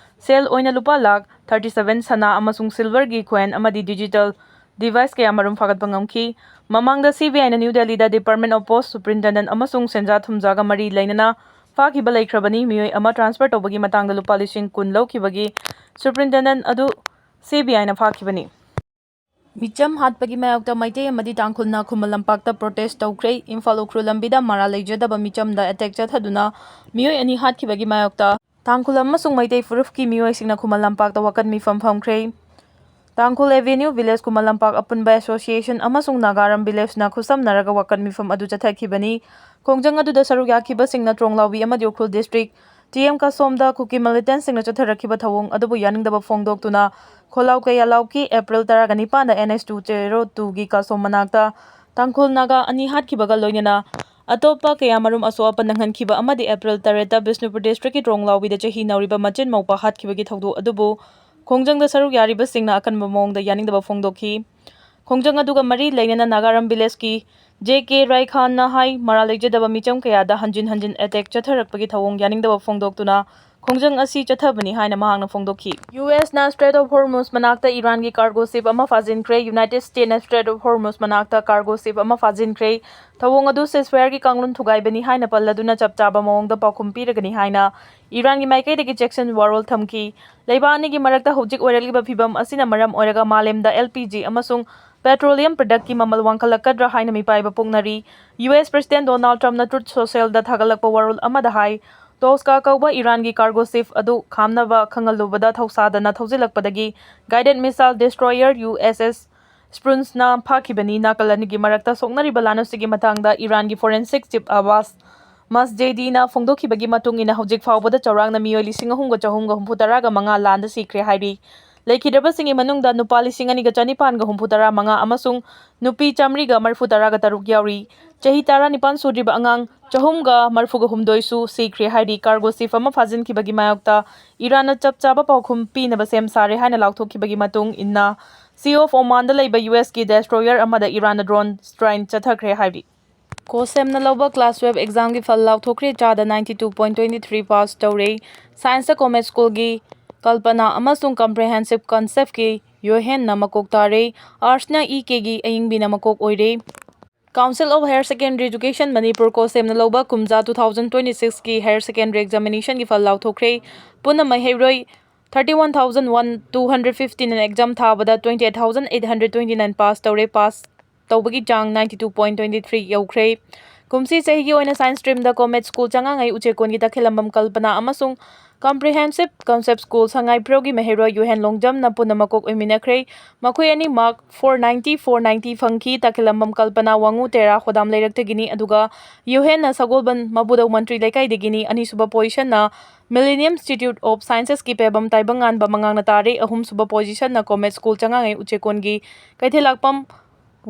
ꯁꯦꯜ ꯑꯣꯏꯅ ꯂꯨꯄꯥ ꯂꯥꯈ thirty seven ꯁꯅꯥ ꯑꯃꯁꯨꯡ ꯁꯤꯜꯚꯔꯒꯤ ꯀꯣꯏꯟ ꯑꯃꯗꯤ ꯗꯤꯖꯤꯇꯦꯜ ꯗꯤꯚꯥꯏꯁ ꯀꯌꯥꯃꯔꯨꯝ ꯐꯥꯒꯠꯄ ꯉꯝꯈꯤ꯫ ꯃꯃꯥꯡꯗ ꯁꯤ ꯕꯤ ꯑꯥꯏꯅ ꯅ꯭ꯌꯨ ꯗꯦꯜꯂꯤꯗ Department of Post Superintendent ꯑꯃꯁꯨꯡ ꯁꯦꯟꯖꯥ ꯊꯨꯝꯖꯥꯒ ꯃꯔꯤ ꯂꯩꯅꯅ ꯐꯥꯈꯤꯕ ꯂꯩꯈ꯭ꯔꯕꯅꯤ꯫ ꯃꯤꯑꯣꯏ ꯑꯃ ꯇ꯭ꯔꯥꯟꯁꯐꯔ ꯇꯧꯕꯒꯤ ꯃꯇꯥꯡꯗ ꯂꯨꯄꯥ ꯂꯤꯁꯤꯡ ꯀꯨꯟ ꯂꯧꯈꯤꯕꯒꯤ ꯁꯨꯄꯔꯤꯟꯇꯦꯟꯗꯦꯟꯠ ꯑꯗꯨ ꯁꯤ ꯕꯤ ꯑꯥꯏꯅ ꯐꯥꯈꯤꯕꯅꯤ꯫ ꯃꯤꯆꯝ ꯍꯥꯠꯄꯒꯤ ꯃꯥꯌꯣꯛꯇ ꯃꯩꯇꯩ ꯑꯃꯗꯤ ꯇꯥꯡꯈꯨꯜꯅ ꯈꯨꯃꯟ ꯂꯝꯄꯥꯛꯇ ꯄ꯭ꯔꯣꯇꯦꯁ ꯇꯧꯈ꯭ꯔꯦ꯫ ꯏꯝꯐꯥꯜ ꯎꯈ꯭ꯔꯨꯜ ꯂꯝꯕꯤꯗ ꯃꯔꯥꯜ ꯂꯩꯖꯗꯕ ꯃꯤꯆꯝꯗ ꯑꯦꯇꯦꯛ ꯆꯠꯊꯗꯨꯅ ꯃꯤꯑꯣꯏ ꯑꯅꯤ ꯍꯥꯠꯈꯤꯕꯒꯤ ꯃꯥꯌꯣꯛꯇ ꯇꯥꯡꯈꯨꯜ ꯑꯃꯁꯨꯡ ꯃꯩꯇꯩ ꯐꯨꯔꯨꯞꯀꯤ ꯃꯤꯑꯣꯏꯁꯤꯡꯅ ꯈꯨꯃꯟ ꯂꯝꯄꯥꯛꯇ ꯋꯥꯀꯠ ꯃꯤꯐꯝ ꯐꯝꯈ꯭ꯔꯦ꯫ ꯇꯥꯡꯈꯨꯜ ꯑꯦꯚꯦꯅ꯭ꯌꯨ ꯚꯤꯂꯦꯖ ꯈꯨꯃꯟ ꯂꯝꯄꯥꯛ ꯑꯄꯨꯟꯕ ꯑꯦꯁꯣꯁꯤꯌꯦꯁꯟ ꯑꯃꯁꯨꯡ ꯅꯥꯒꯥꯔꯝ ꯚꯤꯂꯦꯖꯅ ꯈꯨꯠꯁꯝꯅꯔꯒ ꯋꯥꯀꯠ ꯃꯤꯐꯝ ꯑꯗꯨ ꯆꯠꯊꯈꯤꯕꯅꯤ꯫ ꯈꯣꯡꯖꯪ ꯑꯗꯨꯗ ꯁꯔꯨꯛ ꯌꯥꯈꯤꯕꯁꯤꯡꯅ ꯇ꯭ꯔꯣꯡꯂꯥꯎꯕꯤ ꯑꯃꯗꯤ ꯎꯈ꯭ꯔꯨꯜ ꯗꯤꯁꯇ꯭ꯔꯤꯛ ꯇꯤ ꯑꯦꯝ ꯀꯥꯁꯣꯝꯗ ꯀꯨꯀꯤ ꯃꯤꯂꯤꯇꯦꯟꯁꯤꯡꯅ ꯆꯠꯊꯔꯛꯈꯤꯕ ꯊꯧꯑꯣꯡ ꯑꯗꯨꯕꯨ ꯌꯥꯅꯤꯡꯗꯕ ꯐꯣꯡꯗꯣꯛꯇꯨꯅ ꯈꯣꯜꯂꯥꯎ ꯀꯌꯥꯂꯥꯎꯒꯤ ꯑꯦꯄ꯭ꯔꯤꯜ ꯇꯔꯥꯒ ꯅꯤꯄꯥꯟꯗ ꯑꯦꯟ ꯑꯦꯁ ꯇꯨ ꯖꯦꯔꯣ ꯇꯨꯒꯤ ꯀꯥꯁꯣꯝ ꯃꯅꯥꯛꯇ ꯇꯥꯡꯈꯨꯜ ꯅꯥꯒꯥ ꯑꯅꯤ ꯍꯥꯠꯈꯤꯕꯒ ꯂꯣꯏꯅꯅ ꯑꯇꯣꯞꯄ ꯀꯌꯥꯃꯔꯨꯝ ꯑꯁꯣꯛ ꯑꯄꯟ ꯅꯪꯍꯟꯈꯤꯕ ꯑꯃꯗꯤ ꯑꯦꯄ꯭ꯔꯤꯜ ꯇꯔꯦꯠꯇ ꯕꯤꯁꯅꯨꯄꯨꯔ ꯗꯤꯁꯇ꯭ꯔꯤꯛꯀꯤ ꯇ꯭ꯔꯣꯡꯂꯥꯎꯕꯤꯗ ꯆꯍꯤ ꯅꯧꯔꯤꯕ ꯃꯆꯤꯟ ꯃꯧꯄꯥ ꯍꯥꯠꯈꯤꯕꯒꯤ ꯊꯧꯗꯣꯛ ꯑꯗꯨꯕꯨ ꯈꯣꯡꯖꯪꯗ ꯁꯔꯨꯛ ꯌꯥꯔꯤꯕꯁꯤꯡꯅ ꯑꯀꯟꯕ ꯃꯑꯣꯡꯗ ꯌꯥꯅꯤꯡꯗꯕ ꯐꯣꯡꯗꯣꯛꯈꯤ꯫ ꯈꯣꯡꯖꯪ ꯑꯗꯨꯒ ꯃꯔꯤ ꯂꯩꯅꯅ ꯅꯥꯒꯥꯔꯝ ꯚꯤꯂꯦꯖꯀꯤ ꯖꯦ ꯀꯦ ꯔꯥꯏꯈꯥꯟꯅ ꯍꯥꯏ, ꯃꯔꯥꯜ ꯂꯩꯖꯗꯕ ꯃꯤꯆꯝ ꯀꯌꯥꯗ ꯍꯟꯖꯤꯟ ꯍꯟꯖꯤꯟ ꯑꯦꯇꯦꯛ ꯆꯠꯊꯔꯛꯄꯒꯤ ꯊꯧꯑꯣꯡ ꯌꯥꯅꯤꯡꯗꯕ ꯐꯣꯡꯗꯣꯛꯇꯨꯅ ꯈꯣꯡꯖꯪ ꯑꯁꯤ ꯆꯠꯊꯕꯅꯤ ꯍꯥꯏꯅ ꯃꯍꯥꯛꯅ ꯐꯣꯡꯗꯣꯛꯈꯤ꯫ ꯌꯨ ꯑꯦꯁꯅ ꯁ꯭ꯇ꯭ꯔꯦꯠ ꯑꯣꯐ ꯍꯣꯔꯃꯨꯁ ꯃꯅꯥꯛꯇ ꯏꯔꯥꯟꯒꯤ ꯀꯥꯔꯒꯣ ꯁꯤꯞ ꯑꯃ ꯐꯥꯖꯤꯟꯈ꯭ꯔꯦ꯫ ꯌꯨꯅꯥꯏꯇꯦꯗ ꯁ꯭ꯇꯦꯠꯅ ꯁ꯭ꯇ꯭ꯔꯦꯠ ꯑꯣꯐ ꯍꯣꯔꯃꯨꯁ ꯃꯅꯥꯛꯇ ꯀꯥꯔꯒꯣ ꯁꯤꯞ ꯑꯃ ꯐꯥꯖꯤꯟꯈ꯭ꯔꯦ꯫ ꯊꯧꯑꯣꯡ ꯑꯗꯨ ꯁꯤꯖꯐꯥꯌꯔꯒꯤ ꯀꯥꯡꯂꯣꯟ ꯊꯨꯒꯥꯏꯕꯅꯤ ꯍꯥꯏꯅ ꯄꯜꯂꯗꯨꯅ ꯆꯞ ꯆꯥꯕ ꯃꯑꯣꯡꯗ ꯄꯥꯎꯈꯨꯝ ꯄꯤꯔꯒꯅꯤ ꯍꯥꯏꯅ ꯏꯔꯥꯟꯒꯤ ꯃꯥꯏꯀꯩꯗꯒꯤ ꯖꯦꯛꯁꯟ ꯋꯥꯔꯣꯜ ꯊꯝꯈꯤ꯫ ꯂꯩꯕꯥꯛ ꯑꯅꯤꯒꯤ ꯃꯔꯛꯇ ꯍꯧꯖꯤꯛ ꯑꯣꯏꯔꯛꯂꯤꯕ ꯐꯤꯚꯝ ꯑꯁꯤꯅ ꯃꯔꯝ ꯑꯣꯏꯔꯒ ꯃꯥꯂꯦꯝꯗ ꯑꯦꯜ ꯄꯤ ꯖꯤ ꯑꯃꯁꯨꯡ ꯄꯦꯇ꯭ꯔꯣꯂꯤꯌꯝ ꯄ꯭ꯔꯗꯛꯀꯤ ꯃꯃꯜ ꯋꯥꯡꯈꯠꯂꯛꯀꯗ꯭ꯔꯥ ꯍꯥꯏꯅ ꯃꯤꯄꯥꯏꯕ ꯄꯣꯛꯅꯔꯤ꯫ ꯌꯨ ꯑꯦꯁ ꯄ꯭ꯔꯦꯁꯤꯗꯦꯟꯠ ꯗꯣꯅꯥꯜꯗ ꯇ꯭ꯔꯝꯞꯅ ꯇ꯭ꯔꯨꯊ ꯁꯣꯁꯦꯜꯗ ꯊꯥꯒꯠꯂꯛꯄ ꯋꯥꯔꯣꯜ ꯑꯃꯗ ꯍꯥꯏ, ꯇꯣꯁꯀꯥ ꯀꯧꯕ ꯏꯔꯥꯟꯒꯤ ꯀꯥꯔꯒꯣ ꯁꯤꯞ ꯑꯗꯨ ꯈꯥꯝꯅꯕ ꯈꯪꯍꯜꯂꯨꯕꯗ ꯊꯧꯁꯥꯗꯅ ꯊꯧꯖꯤꯜꯂꯛꯄꯗꯒꯤ ꯒꯥꯏꯗꯦꯗ ꯃꯤꯁꯥꯏꯜ ꯗꯦꯁꯇ꯭ꯔꯣꯌꯔ ꯌꯨ ꯑꯦꯁ ꯑꯦꯁ ꯁ꯭ꯄ꯭ꯔꯨꯟꯁꯅ ꯐꯥꯈꯤꯕꯅꯤ꯫ ꯅꯥꯀꯜ ꯑꯅꯤꯒꯤ ꯃꯔꯛꯇ ꯁꯣꯛꯅꯔꯤꯕ ꯂꯥꯟꯅꯨꯁꯤꯒꯤ ꯃꯇꯥꯡꯗ ꯏꯔꯥꯟꯒꯤ ꯐꯣꯔꯦꯟꯁꯤꯛ ꯆꯤꯞ ꯑꯕꯥꯁ ꯃꯁꯖꯦꯗꯤꯅ ꯐꯣꯡꯗꯣꯛꯈꯤꯕꯒꯤ ꯃꯇꯨꯡ ꯏꯟꯅ ꯍꯧꯖꯤꯛ ꯐꯥꯎꯕꯗ ꯆꯥꯎꯔꯥꯛꯅ ꯃꯤꯑꯣꯏ ꯂꯤꯁꯤꯡ ꯑꯍꯨꯝꯒ ꯆꯍꯨꯝꯒ ꯍꯨꯝꯐꯨ ꯇꯔꯥꯒ ꯃꯉꯥ ꯂꯥꯟꯗ ꯁꯤꯈ꯭ꯔꯦ ꯍꯥꯏꯔꯤ꯫ ꯂꯩꯈꯤꯗ꯭ꯔꯕꯁꯤꯡꯒꯤ ꯃꯅꯨꯡꯗ ꯅꯨꯄꯥ ꯂꯤꯁꯤꯡ ꯑꯅꯤꯒ ꯆꯅꯤꯄꯥꯟꯒ ꯍꯨꯝꯐꯨ ꯇꯔꯥ ꯃꯉꯥ ꯑꯃꯁꯨꯡ ꯅꯨꯄꯤ ꯆꯥꯃꯔꯤꯒ ꯃꯔꯤꯐꯨ ꯇꯔꯥꯒ ꯇꯔꯨꯛ ꯌꯥꯎꯔꯤ꯫ ꯆꯍꯤ ꯇꯔꯥꯅꯤꯄꯥꯟ ꯁꯨꯗ꯭ꯔꯤꯕ ꯑꯉꯥꯡ ꯆꯍꯨꯝꯒ ꯃꯔꯤꯐꯨꯒ ꯍꯨꯝꯗꯣꯏꯁꯨ ꯁꯤꯈ꯭ꯔꯦ ꯍꯥꯏꯔꯤ꯫ ꯀꯥꯔꯒꯣ ꯁꯤꯞ ꯑꯃ ꯐꯥꯖꯤꯟꯈꯤꯕꯒꯤ ꯃꯥꯌꯣꯛꯇ ꯏꯔꯥꯟꯅ ꯆꯞ ꯆꯥꯕ ꯄꯥꯎꯈꯨꯝ ꯄꯤꯅꯕ ꯁꯦꯝ ꯁꯥꯔꯦ ꯍꯥꯏꯅ ꯂꯥꯎꯊꯣꯛꯈꯤꯕꯒꯤ ꯃꯇꯨꯡ ꯏꯟꯅ ꯁꯤ ꯑꯣꯐ ꯑꯣꯃꯥꯟꯗ ꯂꯩꯕ ꯌꯨ ꯑꯦꯁꯀꯤ ꯗꯦꯁꯇ꯭ꯔꯣꯌꯔ ꯑꯃꯗ ꯏꯔꯥꯟꯅ ꯗ꯭ꯔꯣꯟ ꯁ꯭ꯇ꯭ꯔꯥꯏꯛ ꯆꯠꯊꯈ꯭ꯔꯦ ꯍꯥꯏꯔꯤ꯫ ꯀꯣꯁꯦꯝꯅ ꯂꯧꯕ ꯀ꯭ꯂꯥꯁ ꯇꯨꯋꯦꯜꯐ ꯑꯦꯛꯖꯥꯝꯒꯤ ꯐꯜ ꯂꯥꯎꯊꯣꯛꯈ꯭ꯔꯦ꯫ ꯆꯥꯗ ninety two point twenty three pass ꯇꯧꯔꯦ꯫ ꯁꯥꯏꯟꯁꯇ ꯀꯣꯃꯦꯠ ꯁ꯭ꯀꯨꯜꯒꯤ ꯀꯜꯄꯅꯥ ꯑꯃꯁꯨꯡ ꯀꯝꯄ꯭ꯔꯦꯍꯦꯟꯁꯤꯞ ꯀꯟꯁꯦꯞꯀꯤ ꯌꯣꯍꯦꯟꯅ ꯃꯀꯣꯛ ꯇꯥꯔꯦ꯫ ꯑꯥꯔꯠꯁꯅ ꯏ ꯀꯦꯒꯤ ꯑꯌꯤꯡꯕꯤꯅ ꯃꯀꯣꯛ ꯑꯣꯏꯔꯦ꯫ Council of higher secondary education Manipur ꯀꯣꯁꯦꯝꯅ ꯂꯧꯕ ꯀꯨꯝꯖꯥ ꯇꯨ ꯊꯥꯎꯖꯟ ꯇ꯭ꯋꯦꯟꯇꯤ ꯁꯤꯛꯁꯀꯤ ꯍꯥꯌꯔ ꯁꯦꯀꯦꯟꯗꯔꯤ ꯑꯦꯛꯖꯥꯃꯤꯅꯦꯁꯟꯒꯤ ꯐꯜ ꯂꯥꯎꯊꯣꯛꯈ꯭ꯔꯦ꯫ ꯄꯨꯟꯅ ꯃꯍꯩꯔꯣꯏ thirty one thousand one two hundred fifteen exam ꯊꯥꯕꯗ twenty eight thousand eight hundred twenty nine pass ꯇꯧꯔꯦ꯫ ꯄꯥꯁ ꯇꯧꯕꯒꯤ ꯆꯥꯡ ninety two point twenty three ꯌꯧꯈ꯭ꯔꯦ꯫ ꯀꯨꯝꯁꯤ ꯆꯍꯤꯒꯤ ꯑꯣꯏꯅ ꯁꯥꯏꯟꯁ ꯁ꯭ꯇ꯭ꯔꯤꯝꯗ ꯀꯣꯃꯦꯠ ꯁ꯭ꯀꯨꯜ ꯆꯉꯥꯉꯩ ꯎꯆꯦꯛꯀꯣꯟꯒꯤ ꯇꯈꯦꯂꯝꯕꯝ ꯀꯜꯄꯅꯥ ꯑꯃꯁꯨꯡ Comprehensive Concept School ꯁꯉꯥꯏꯄ꯭ꯔꯧꯒꯤ ꯃꯍꯩꯔꯣꯏ ꯌꯨꯍꯦꯟ ꯂꯣꯡꯖꯝꯅ ꯄꯨꯟꯅ ꯃꯀꯣꯛ ꯑꯣꯏꯃꯤꯟꯅꯈ꯭ꯔꯦ꯫ ꯃꯈꯣꯏ ꯑꯅꯤ mark four ninety, four ninety ꯐꯪꯈꯤ꯫ ꯇꯥꯈꯤꯂꯝꯕꯝ ꯀꯜꯄꯅꯥ ꯋꯥꯉꯨ ꯇꯦꯔꯥ ꯈꯣꯗꯥꯝ ꯂꯩꯔꯛꯇꯒꯤꯅꯤ, ꯑꯗꯨꯒ ꯌꯨꯍꯦꯟꯅ ꯁꯒꯣꯜꯕꯟ ꯃꯕꯨꯗꯧ ꯃꯟꯇ꯭ꯔꯤ ꯂꯩꯀꯥꯏꯗꯒꯤꯅꯤ꯫ ꯑꯅꯤꯁꯨꯕ positionꯅ Millennium Institute of Scienceꯀꯤ ꯄꯦꯕꯝ ꯇꯥꯏꯕꯪꯉꯥꯟꯕ ꯃꯉꯥꯡꯅ ꯇꯥꯔꯦ꯫ ꯑꯍꯨꯝꯁꯨꯕ positionꯅ Comet School ꯆꯉꯥꯉꯩ ꯎꯆꯦꯛꯀꯣꯟꯒꯤ ꯀꯩꯊꯦꯜꯂꯥꯛꯄꯝ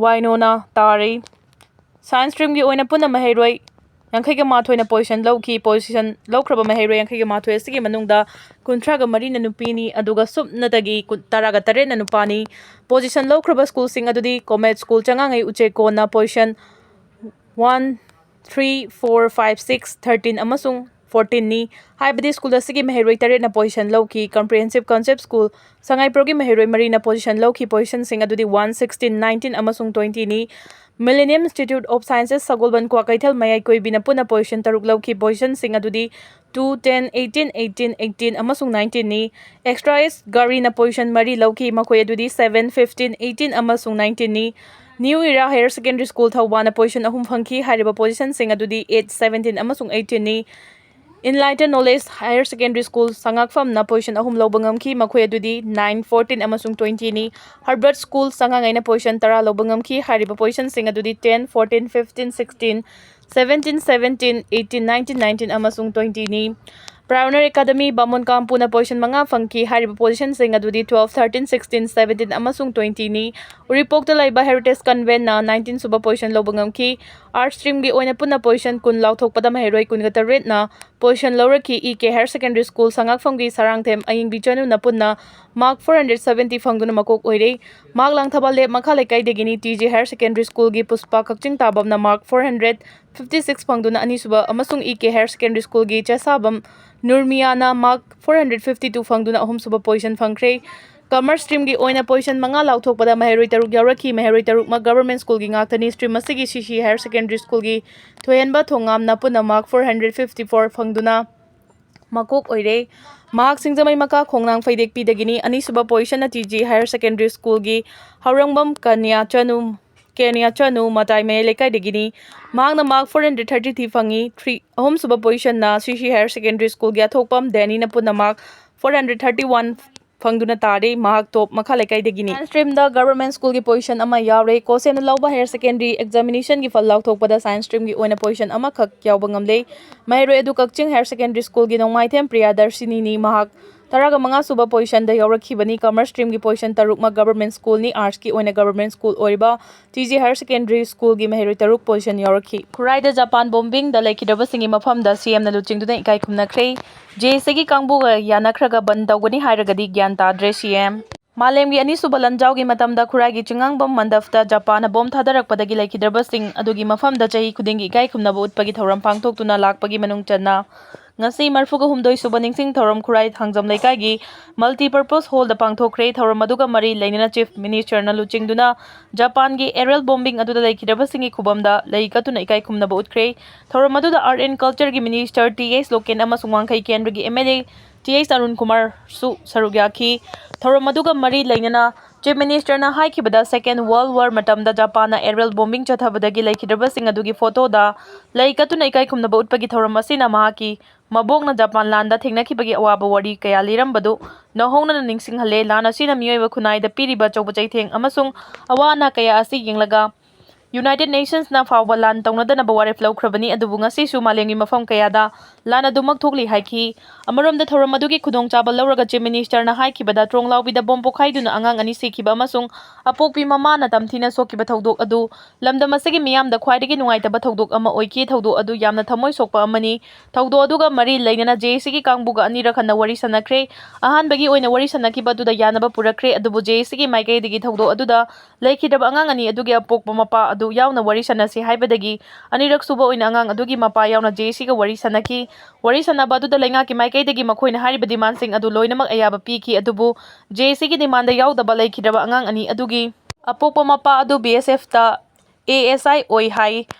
ꯋꯥꯏꯅꯣꯅ ꯇꯥꯔꯦ꯫ Science streamꯒꯤ ꯑꯣꯏꯅ ꯄꯨꯟꯅ ꯃꯍꯩꯔꯣꯏ ꯌꯥꯡꯈꯩꯒ ꯃꯥꯊꯣꯏꯅ position ꯂꯧꯈꯤ꯫ Position ꯂꯧꯈ꯭ꯔꯕ ꯃꯍꯩꯔꯣꯏ ꯌꯥꯡꯈꯩꯒ ꯃꯥꯊꯣꯏ ꯑꯁꯤꯒꯤ ꯃꯅꯨꯡꯗ ꯀꯨꯟꯊ꯭ꯔꯥꯒ ꯃꯔꯤꯅ ꯅꯨꯄꯤꯅꯤ, ꯑꯗꯨꯒ ꯁꯨꯞꯅꯇꯒꯤ ꯀꯨꯟ-, ꯇꯔꯥꯒ ꯇꯔꯦꯠꯅ ꯅꯨꯄꯥꯅꯤ꯫ Position ꯂꯧꯈ꯭ꯔꯕ schoolꯁꯤꯡ ꯑꯗꯨꯗꯤ Comet School ꯆꯉꯥꯉꯩ ꯎꯆꯦꯛꯀꯣꯟꯅ position one, three, four, five, six, thirteen ꯑꯃꯁꯨꯡ fourteenꯅꯤ꯫ ꯍꯥꯏꯕꯗꯤ school ꯑꯁꯤꯒꯤ ꯃꯍꯩꯔꯣꯏ ꯇꯔꯦꯠꯅ position ꯂꯧꯈꯤ꯫ Comprehensive Concept School ꯁꯉꯥꯏꯄ꯭ꯔꯧꯒꯤ ꯃꯍꯩꯔꯣꯏ ꯃꯔꯤꯅ position ꯂꯧꯈꯤ꯫ Positionꯁꯤꯡ ꯑꯗꯨꯗꯤ one, sixteen, nineteen ꯑꯃꯁꯨꯡ twentyꯅꯤ꯫ Millennium Institute of Sciences ꯁꯒꯣꯜꯕꯟ ꯀ꯭ꯋꯥꯀꯩꯊꯦꯜ ꯃꯌꯥꯏ ꯀꯣꯏꯕꯤꯅ ꯄꯨꯟꯅ position ꯇꯔꯨꯛ ꯂꯧꯈꯤ꯫ Positionꯁꯤꯡ ꯑꯗꯨꯗꯤ two, ten, eighteen, eighteen, eighteen ꯑꯃꯁꯨꯡ nineteenꯅꯤ꯫ Extra H ꯒꯥꯔꯤꯅ position ꯃꯔꯤ ꯂꯧꯈꯤ, ꯃꯈꯣꯏ ꯑꯗꯨꯗꯤ seven, fifteen, eighteen ꯑꯃꯁꯨꯡ nineteenꯅꯤ꯫ New Era Higher Secondary School ꯊꯧꯕꯥꯜꯅ position ꯑꯍꯨꯝ ꯐꯪꯈꯤ꯫ ꯍꯥꯏꯔꯤꯕ positionꯁꯤꯡ ꯑꯗꯨꯗꯤ eight, seventeen ꯑꯃꯁꯨꯡ eighteenꯅꯤ꯫ Enlighten Knowledge Higher Secondary School ꯁꯉꯥꯛꯐꯝꯅ position ꯑꯍꯨꯝ ꯂꯧꯕ ꯉꯝꯈꯤ, ꯃꯈꯣꯏ ꯑꯗꯨꯗꯤ nine, fourteen ꯑꯃꯁꯨꯡ twentyꯅꯤ꯫ Herbert School ꯆꯉꯥꯉꯩꯅ position ꯇꯔꯥ ꯂꯧꯕ ꯉꯝꯈꯤ꯫ ꯍꯥꯏꯔꯤꯕ positionꯁꯤꯡ ꯑꯗꯨꯗꯤ ten, fourteen, fifteen, sixteen, seventeen, seventeen, eighteen, nineteen, nineteen ꯑꯃꯁꯨꯡ twentyꯅꯤ꯫ Pioneer Academy ꯕꯥꯃꯣꯟ ꯀꯥꯝꯄꯨꯅ position ꯃꯉꯥ ꯐꯪꯈꯤ꯫ ꯍꯥꯏꯔꯤꯕ positionꯁꯤꯡ ꯑꯗꯨꯗꯤ twelve, thirteen, sixteen, seventeen ꯑꯃꯁꯨꯡ twentyꯅꯤ꯫ ꯎꯔꯤꯄꯣꯛꯇ ꯂꯩꯕ Heritage Conventꯅ nineteen ꯁꯨꯕ position ꯂꯧꯕ ꯉꯝꯈꯤ꯫ Arts streamꯒꯤ ꯑꯣꯏꯅ ꯄꯨꯟꯅ position ꯀꯨꯟ ꯂꯥꯎꯊꯣꯛꯄꯗ ꯃꯍꯩꯔꯣꯏ ꯀꯨꯟꯒ ꯇꯔꯦꯠꯅ position ꯂꯧꯔꯛꯈꯤ꯫ E K Higher Secondary School ꯁꯉꯥꯛꯐꯝꯒꯤ Sarangthem ꯑꯌꯤꯡꯕꯤ ꯆꯅꯨꯅ ꯄꯨꯟꯅ mark four hundred seventy ꯐꯪꯗꯨꯅ ꯃꯀꯣꯛ ꯑꯣꯏꯔꯦ꯫ ꯃꯍꯥꯛ ꯂꯥꯡꯊꯕꯥꯜ ꯂꯦꯞ ꯃꯈꯥ ꯂꯩꯀꯥꯏꯗꯒꯤꯅꯤ꯫ T J Higher Secondary Schoolꯒꯤ ꯄꯨꯁꯄꯥ ꯀꯛꯆꯤꯡ ꯇꯥꯕꯝꯅ mark four hundred fifty six ꯐꯪꯗꯨꯅ ꯑꯅꯤꯁꯨꯕ ꯑꯃꯁꯨꯡ E K Higher Secondary Schoolꯒꯤ ꯆꯦꯁꯥꯕꯝ ꯅꯨꯔꯃꯤꯌꯥꯅ mark four hundred fifty two ꯐꯪꯗꯨꯅ ꯑꯍꯨꯝꯁꯨꯕ position ꯐꯪꯈ꯭ꯔꯦ꯫ Commerce streamꯒꯤ ꯑꯣꯏꯅ position ꯃꯉꯥ ꯂꯥꯎꯊꯣꯛꯄꯗ ꯃꯍꯩꯔꯣꯏ ꯇꯔꯨꯛ ꯌꯥꯎꯔꯛꯈꯤ꯫ ꯃꯍꯩꯔꯣꯏ ꯇꯔꯨꯛꯃꯛ government schoolꯒꯤ ꯉꯥꯛꯇꯅꯤ꯫ Stream ꯑꯁꯤꯒꯤ C C Higher Secondary Schoolꯒꯤ ꯊꯣꯏꯍꯦꯟꯕ ꯊꯣꯉꯥꯝꯅ ꯄꯨꯟꯅ mark four hundred fifty four ꯐꯪꯗꯨꯅ ꯃꯀꯣꯛ ꯑꯣꯏꯔꯦ꯫ ꯃꯍꯥꯛ ꯁꯤꯡꯖꯃꯩ ꯃꯈꯥ ꯈꯣꯡꯅꯥꯡ ꯐꯩꯗꯦꯛꯄꯤꯗꯒꯤꯅꯤ꯫ ꯑꯅꯤꯁꯨꯕ positionꯅ T G Higher Secondary Schoolꯒꯤ ꯍꯧꯔꯪꯕꯝ Kanya ꯆꯅꯨ ꯀꯦꯅꯤꯌꯥꯆꯅꯨ ꯃꯇꯥꯏ ꯃꯌꯥꯏ ꯂꯩꯀꯥꯏꯗꯒꯤꯅꯤ꯫ ꯃꯍꯥꯛꯅ mark four hundred thirty three ꯐꯪꯉꯤ꯫ ꯊ꯭ꯔꯤ ꯑꯍꯨꯝꯁꯨꯕ ꯄꯣꯖꯤꯁꯟꯅ ꯁꯤ ꯁꯤ ꯍꯥꯌꯔ ꯁꯦꯀꯦꯟꯗꯔꯤ ꯁ꯭ꯀꯨꯜꯒꯤ ꯑꯊꯣꯛꯄꯝ ꯗꯦꯅꯤꯅ ꯄꯨꯟꯅ mark four hundred thirty one ꯐꯪꯗꯨꯅ ꯇꯥꯔꯤ꯫ ꯃꯍꯥꯛ ꯇꯣꯞ ꯃꯈꯥ ꯂꯩꯀꯥꯏꯗꯒꯤꯅꯤ꯫ ꯁꯥꯏꯟꯁ ꯁ꯭ꯇ꯭ꯔꯤꯝꯗ ꯒꯚꯔꯟꯃꯦꯟꯠ ꯁ꯭ꯀꯨꯜꯒꯤ ꯄꯣꯖꯤꯁꯟ ꯑꯃ ꯌꯥꯎꯔꯦ꯫ ꯀꯣꯁꯦꯝꯅ ꯂꯧꯕ ꯍꯥꯌꯔ ꯁꯦꯀꯦꯟꯗꯔꯤ ꯑꯦꯛꯖꯥꯃꯤꯅꯦꯁꯟꯒꯤ ꯐꯜ ꯂꯥꯎꯊꯣꯛꯄꯗ ꯁꯥꯏꯟꯁ ꯁ꯭ꯇ꯭ꯔꯤꯝꯒꯤ ꯑꯣꯏꯅ ꯄꯣꯖꯤꯁꯟ ꯑꯃꯈꯛ ꯌꯥꯎꯕ ꯉꯝꯂꯦ꯫ ꯃꯍꯩꯔꯣꯏ ꯑꯗꯨ ꯀꯛꯆꯤꯡ ꯍꯥꯌꯔ ꯁꯦꯀꯦꯟꯗꯔꯤ ꯁ꯭ꯀꯨꯜꯒꯤ ꯅꯣꯡꯃꯥꯏꯊꯦꯝ ꯄ꯭ꯔꯤꯌꯥꯗꯔꯁꯤꯅꯤꯅꯤ꯫ ꯃꯍꯥꯛ ꯇꯔꯥꯒ ꯃꯉꯥ ꯁꯨꯕ ꯄꯣꯖꯤꯁꯟꯗ ꯌꯥꯎꯔꯛꯈꯤꯕꯅꯤ꯫ ꯀꯃꯔꯁ ꯁ꯭ꯇ꯭ꯔꯤꯝꯒꯤ ꯄꯣꯖꯤꯁꯟ ꯇꯔꯨꯛꯃꯛ ꯒꯚꯔꯟꯃꯦꯟꯠ ꯁ꯭ꯀꯨꯜꯅꯤ꯫ ꯑꯥꯔꯠꯁꯀꯤ ꯑꯣꯏꯅ ꯒꯚꯔꯟꯃꯦꯟꯠ ꯁ꯭ꯀꯨꯜ ꯑꯣꯏꯔꯤꯕ ꯇꯤ ꯖꯤ ꯍꯥꯌꯔ ꯁꯦꯀꯦꯟꯗꯔꯤ ꯁ꯭ꯀꯨꯜꯒꯤ ꯃꯍꯩꯔꯣꯏ ꯇꯔꯨꯛ ꯄꯣꯖꯤꯁꯟ ꯌꯥꯎꯔꯛꯈꯤ꯫ ꯈꯨꯔꯥꯏꯗ ꯖꯄꯥꯟ ꯕꯣꯝꯕꯤꯡꯗ ꯂꯩꯈꯤꯗ꯭ꯔꯕꯁꯤꯡꯒꯤ ꯃꯐꯝꯗ ꯁꯤ ꯑꯦꯝꯅ ꯂꯨꯆꯤꯡꯗꯨꯅ ꯏꯀꯥꯏ ꯈꯨꯝꯅꯈ꯭ꯔꯦ꯫ ꯖꯦ ꯑꯦꯁ ꯁꯤꯒꯤ ꯀꯥꯡꯕꯨꯒ ꯌꯥꯅꯈ꯭ꯔꯒ ꯕꯟ ꯇꯧꯒꯅꯤ ꯍꯥꯏꯔꯒꯗꯤ ꯒ꯭ꯌꯥꯟ ꯇꯥꯗ꯭ꯔꯦ ꯁꯤ ꯑꯦꯝ꯫ ꯃꯥꯂꯦꯝꯒꯤ ꯑꯅꯤꯁꯨꯕ ꯂꯥꯟꯖꯥꯎꯒꯤ ꯃꯇꯝꯗ ꯈꯨꯔꯥꯏꯒꯤ ꯆꯤꯡꯉꯥꯡꯕꯝ ꯃꯟꯗꯞꯇ ꯖꯄꯥꯟꯅ ꯕꯣꯝ ꯊꯥꯗꯔꯛꯄꯗꯒꯤ ꯂꯩꯈꯤꯗ꯭ꯔꯕꯁꯤꯡ ꯑꯗꯨꯒꯤ ꯃꯐꯝꯗ ꯆꯍꯤ ꯈꯨꯗꯤꯡꯒꯤ ꯏꯀꯥꯏ ꯈꯨꯝꯅꯕ ꯎꯠꯄꯒꯤ ꯊꯧꯔꯝ ꯄꯥꯡꯊꯣꯛꯇꯨꯅ ꯂꯥꯛꯄꯒꯤ ꯃꯅꯨꯡ ꯆꯟꯅ ꯉꯁꯤ ꯃꯔꯤꯐꯨꯒ ꯍꯨꯝꯗꯣꯏ ꯁꯨꯕ ꯅꯤꯡꯁꯤꯡ ꯊꯧꯔꯝ ꯈꯨꯔꯥꯏ ꯊꯥꯡꯖꯝ ꯂꯩꯀꯥꯏꯒꯤ ꯃꯜꯇꯤꯄꯔꯄꯣꯁ ꯍꯣꯜꯗ ꯄꯥꯡꯊꯣꯛꯈ꯭ꯔꯦ꯫ ꯊꯧꯔꯝ ꯑꯗꯨꯒ ꯃꯔꯤ ꯂꯩꯅꯅ ꯆꯤꯐ ꯃꯤꯅꯤꯁꯇꯔꯅ ꯂꯨꯆꯤꯡꯗꯨꯅ ꯖꯄꯥꯟꯒꯤ ꯑꯦꯔꯤꯌꯦꯜ ꯕꯣꯝꯕꯤꯡ ꯑꯗꯨꯗ ꯂꯩꯈꯤꯗ꯭ꯔꯕꯁꯤꯡꯒꯤ ꯈꯨꯕꯝꯗ ꯂꯩ ꯀꯠꯇꯨꯅ ꯏꯀꯥꯏ ꯈꯨꯝꯅꯕ ꯎꯠꯈ꯭ꯔꯦ꯫ ꯊꯧꯔꯝ ꯑꯗꯨꯗ ꯑꯥꯔꯠ ꯑꯦꯟ ꯀꯜꯆꯔꯒꯤ ꯃꯤꯅꯤꯁꯇꯔ ꯇꯤ ꯑꯦꯁ ꯂꯣꯀꯦꯟ ꯑꯃꯁꯨꯡ ꯋꯥꯡꯈꯩ ꯀꯦꯟꯗ꯭ꯔꯒꯤ ꯑꯦꯝ ꯑꯦꯜ ꯑꯦ ꯇꯤ ꯑꯦꯁ ꯑꯔꯨꯟ ꯀꯨꯃꯥꯔꯁꯨ ꯁꯔꯨꯛ ꯌꯥꯈꯤ꯫ ꯊꯧꯔꯝ ꯑꯗꯨꯒ ꯃꯔꯤ ꯂꯩꯅꯅ ꯆꯤꯐ ꯃꯤꯅꯤꯁꯇꯔꯅ ꯍꯥꯏꯈꯤꯕꯗ, ꯁꯦꯀꯦꯟ ꯋꯥꯔꯜꯗ ꯋꯥꯔ ꯃꯇꯝꯗ ꯖꯄꯥꯟꯅ ꯑꯦꯔꯤꯌꯦꯜ ꯕꯣꯝꯕꯤꯡ ꯆꯠꯊꯕꯗꯒꯤ ꯂꯩꯈꯤꯗ꯭ꯔꯕꯁꯤꯡ ꯑꯗꯨꯒꯤ ꯐꯣꯇꯣꯗ ꯂꯩ ꯀꯠꯇꯨꯅ ꯏꯀꯥꯏ ꯈꯨꯝꯅꯕ ꯎꯠꯄꯒꯤ ꯊꯧꯔꯝ ꯑꯁꯤꯅ ꯃꯍꯥꯛꯀꯤ ꯃꯕꯣꯛꯅ ꯖꯄꯥꯟ ꯂꯥꯟꯗ ꯊꯦꯡꯅꯈꯤꯕꯒꯤ ꯑꯋꯥꯕ ꯋꯥꯔꯤ ꯀꯌꯥ ꯂꯤꯔꯝꯕꯗꯨ ꯅꯧꯍꯧꯅꯅ ꯅꯤꯡꯁꯤꯡꯍꯜꯂꯦ꯫ ꯂꯥꯟ ꯑꯁꯤꯅ ꯃꯤꯑꯣꯏꯕ ꯈꯨꯟꯅꯥꯏꯗ ꯄꯤꯔꯤꯕ ꯑꯆꯧꯕ ꯆꯩꯊꯦꯡ ꯑꯃꯁꯨꯡ ꯑꯋꯥ ꯑꯅꯥ ꯀꯌꯥ ꯑꯁꯤ ꯌꯦꯡꯂꯒ ꯌꯨꯅꯥꯏꯇꯦꯗ ꯅꯦꯁꯟꯁꯅ ꯐꯥꯎꯕ ꯂꯥꯟ ꯇꯧꯅꯗꯅꯕ ꯋꯥꯔꯦꯞ ꯂꯧꯈ꯭ꯔꯕꯅꯤ, ꯑꯗꯨꯕꯨ ꯉꯁꯤꯁꯨ ꯃꯥꯂꯦꯝꯒꯤ ꯃꯐꯝ ꯀꯌꯥꯗ ꯂꯥꯟ ꯑꯗꯨꯃꯛ ꯊꯣꯛꯂꯤ ꯍꯥꯏꯈꯤ꯫ ꯑꯃꯔꯣꯝꯗ ꯊꯧꯔꯝ ꯑꯗꯨꯒꯤ ꯈꯨꯗꯣꯡꯆꯥꯕ ꯂꯧꯔꯒ ꯆꯤꯐ ꯃꯤꯅꯤꯁꯇꯔꯅ ꯍꯥꯏꯈꯤꯕꯗ, ꯇ꯭ꯔꯣꯡꯂꯥꯎꯕꯤꯗ ꯕꯣꯝ ꯄꯣꯈꯥꯏꯗꯨꯅ ꯑꯉꯥꯡ ꯑꯅꯤ ꯁꯤꯈꯤꯕ ꯑꯃꯁꯨꯡ ꯑꯄꯣꯛꯄꯤ ꯃꯃꯥꯅ ꯇꯝꯊꯤꯅ ꯁꯣꯛꯈꯤꯕ ꯊꯧꯗꯣꯛ ꯑꯗꯨ ꯂꯝꯗꯝ ꯑꯁꯤꯒꯤ ꯃꯤꯌꯥꯝꯗ ꯈ꯭ꯋꯥꯏꯗꯒꯤ ꯅꯨꯡꯉꯥꯏꯇꯕ ꯊꯧꯗꯣꯛ ꯑꯃ ꯑꯣꯏꯈꯤ꯫ ꯊꯧꯗꯣꯛ ꯑꯗꯨ ꯌꯥꯝꯅ ꯊꯃꯣꯏ ꯁꯣꯛꯄ ꯑꯃꯅꯤ꯫ ꯊꯧꯗꯣꯛ ꯑꯗꯨꯒ ꯃꯔꯤ ꯂꯩꯅꯅ ꯖꯦ ꯑꯦ ꯁꯤꯒꯤ ꯀꯥꯡꯕꯨꯒ ꯑꯅꯤꯔꯛ ꯍꯟꯅ ꯋꯥꯔꯤ ꯁꯥꯟꯅꯈ꯭ꯔꯦ꯫ ꯑꯍꯥꯟꯕꯒꯤ ꯑꯣꯏꯅ ꯋꯥꯔꯤ ꯁꯥꯟꯅꯈꯤꯕ ꯑꯗꯨꯗ ꯌꯥꯅꯕ ꯄꯨꯔꯛꯈ꯭ꯔꯦ, ꯑꯗꯨꯕꯨ ꯖꯦ ꯑꯦ ꯁꯤꯒꯤ ꯃꯥꯏꯀꯩꯗꯒꯤ ꯊꯧꯗꯣꯛ ꯑꯗꯨꯗ ꯂꯩꯈꯤꯗ꯭ꯔꯕ ꯑꯉꯥꯡ ꯑꯅꯤ ꯑꯗꯨꯒꯤ ꯑꯄꯣꯛꯄ ꯃꯄꯥ ꯑꯗꯨ ꯌꯥꯎꯅ ꯋꯥꯔꯤ ꯁꯥꯟꯅꯁꯤ ꯍꯥꯏꯕꯗꯒꯤ ꯑꯅꯤꯔꯛ ꯁꯨꯕ ꯑꯣꯏꯅ ꯑꯉꯥꯡ ꯑꯗꯨꯒꯤ ꯃꯄꯥ ꯌꯥꯎꯅ ꯖꯦ ꯑꯦ ꯁꯤꯒ ꯋꯥꯔꯤ ꯁꯥꯟꯅꯈꯤ꯫ ꯋꯥꯔꯤ ꯁꯥꯟꯅꯕ ꯑꯗꯨꯗ ꯂꯩꯉꯥꯛꯀꯤ ꯃꯥꯏꯀꯩꯗꯒꯤ ꯃꯈꯣꯏꯅ ꯍꯥꯏꯔꯤꯕ ꯗꯤꯃꯥꯟꯁꯤꯡ ꯑꯗꯨ ꯂꯣꯏꯅꯃꯛ ꯑꯌꯥꯕ ꯄꯤꯈꯤ, ꯑꯗꯨꯕꯨ ꯖꯦ ꯑꯦ ꯁꯤꯒꯤ ꯗꯤꯃꯥꯟꯗ ꯌꯥꯎꯗꯕ ꯂꯩꯈꯤꯗ꯭ꯔꯕ ꯑꯉꯥꯡ ꯑꯅꯤ ꯑꯗꯨꯒꯤ ꯑꯄꯣꯛꯄ ꯃꯄꯥ ꯑꯗꯨ ꯕꯤ ꯑꯦꯁ ꯑꯦꯐꯇ ꯑꯦ ꯑꯦꯁ ꯑꯥꯏ ꯑꯣꯏ ꯍꯥꯏ꯫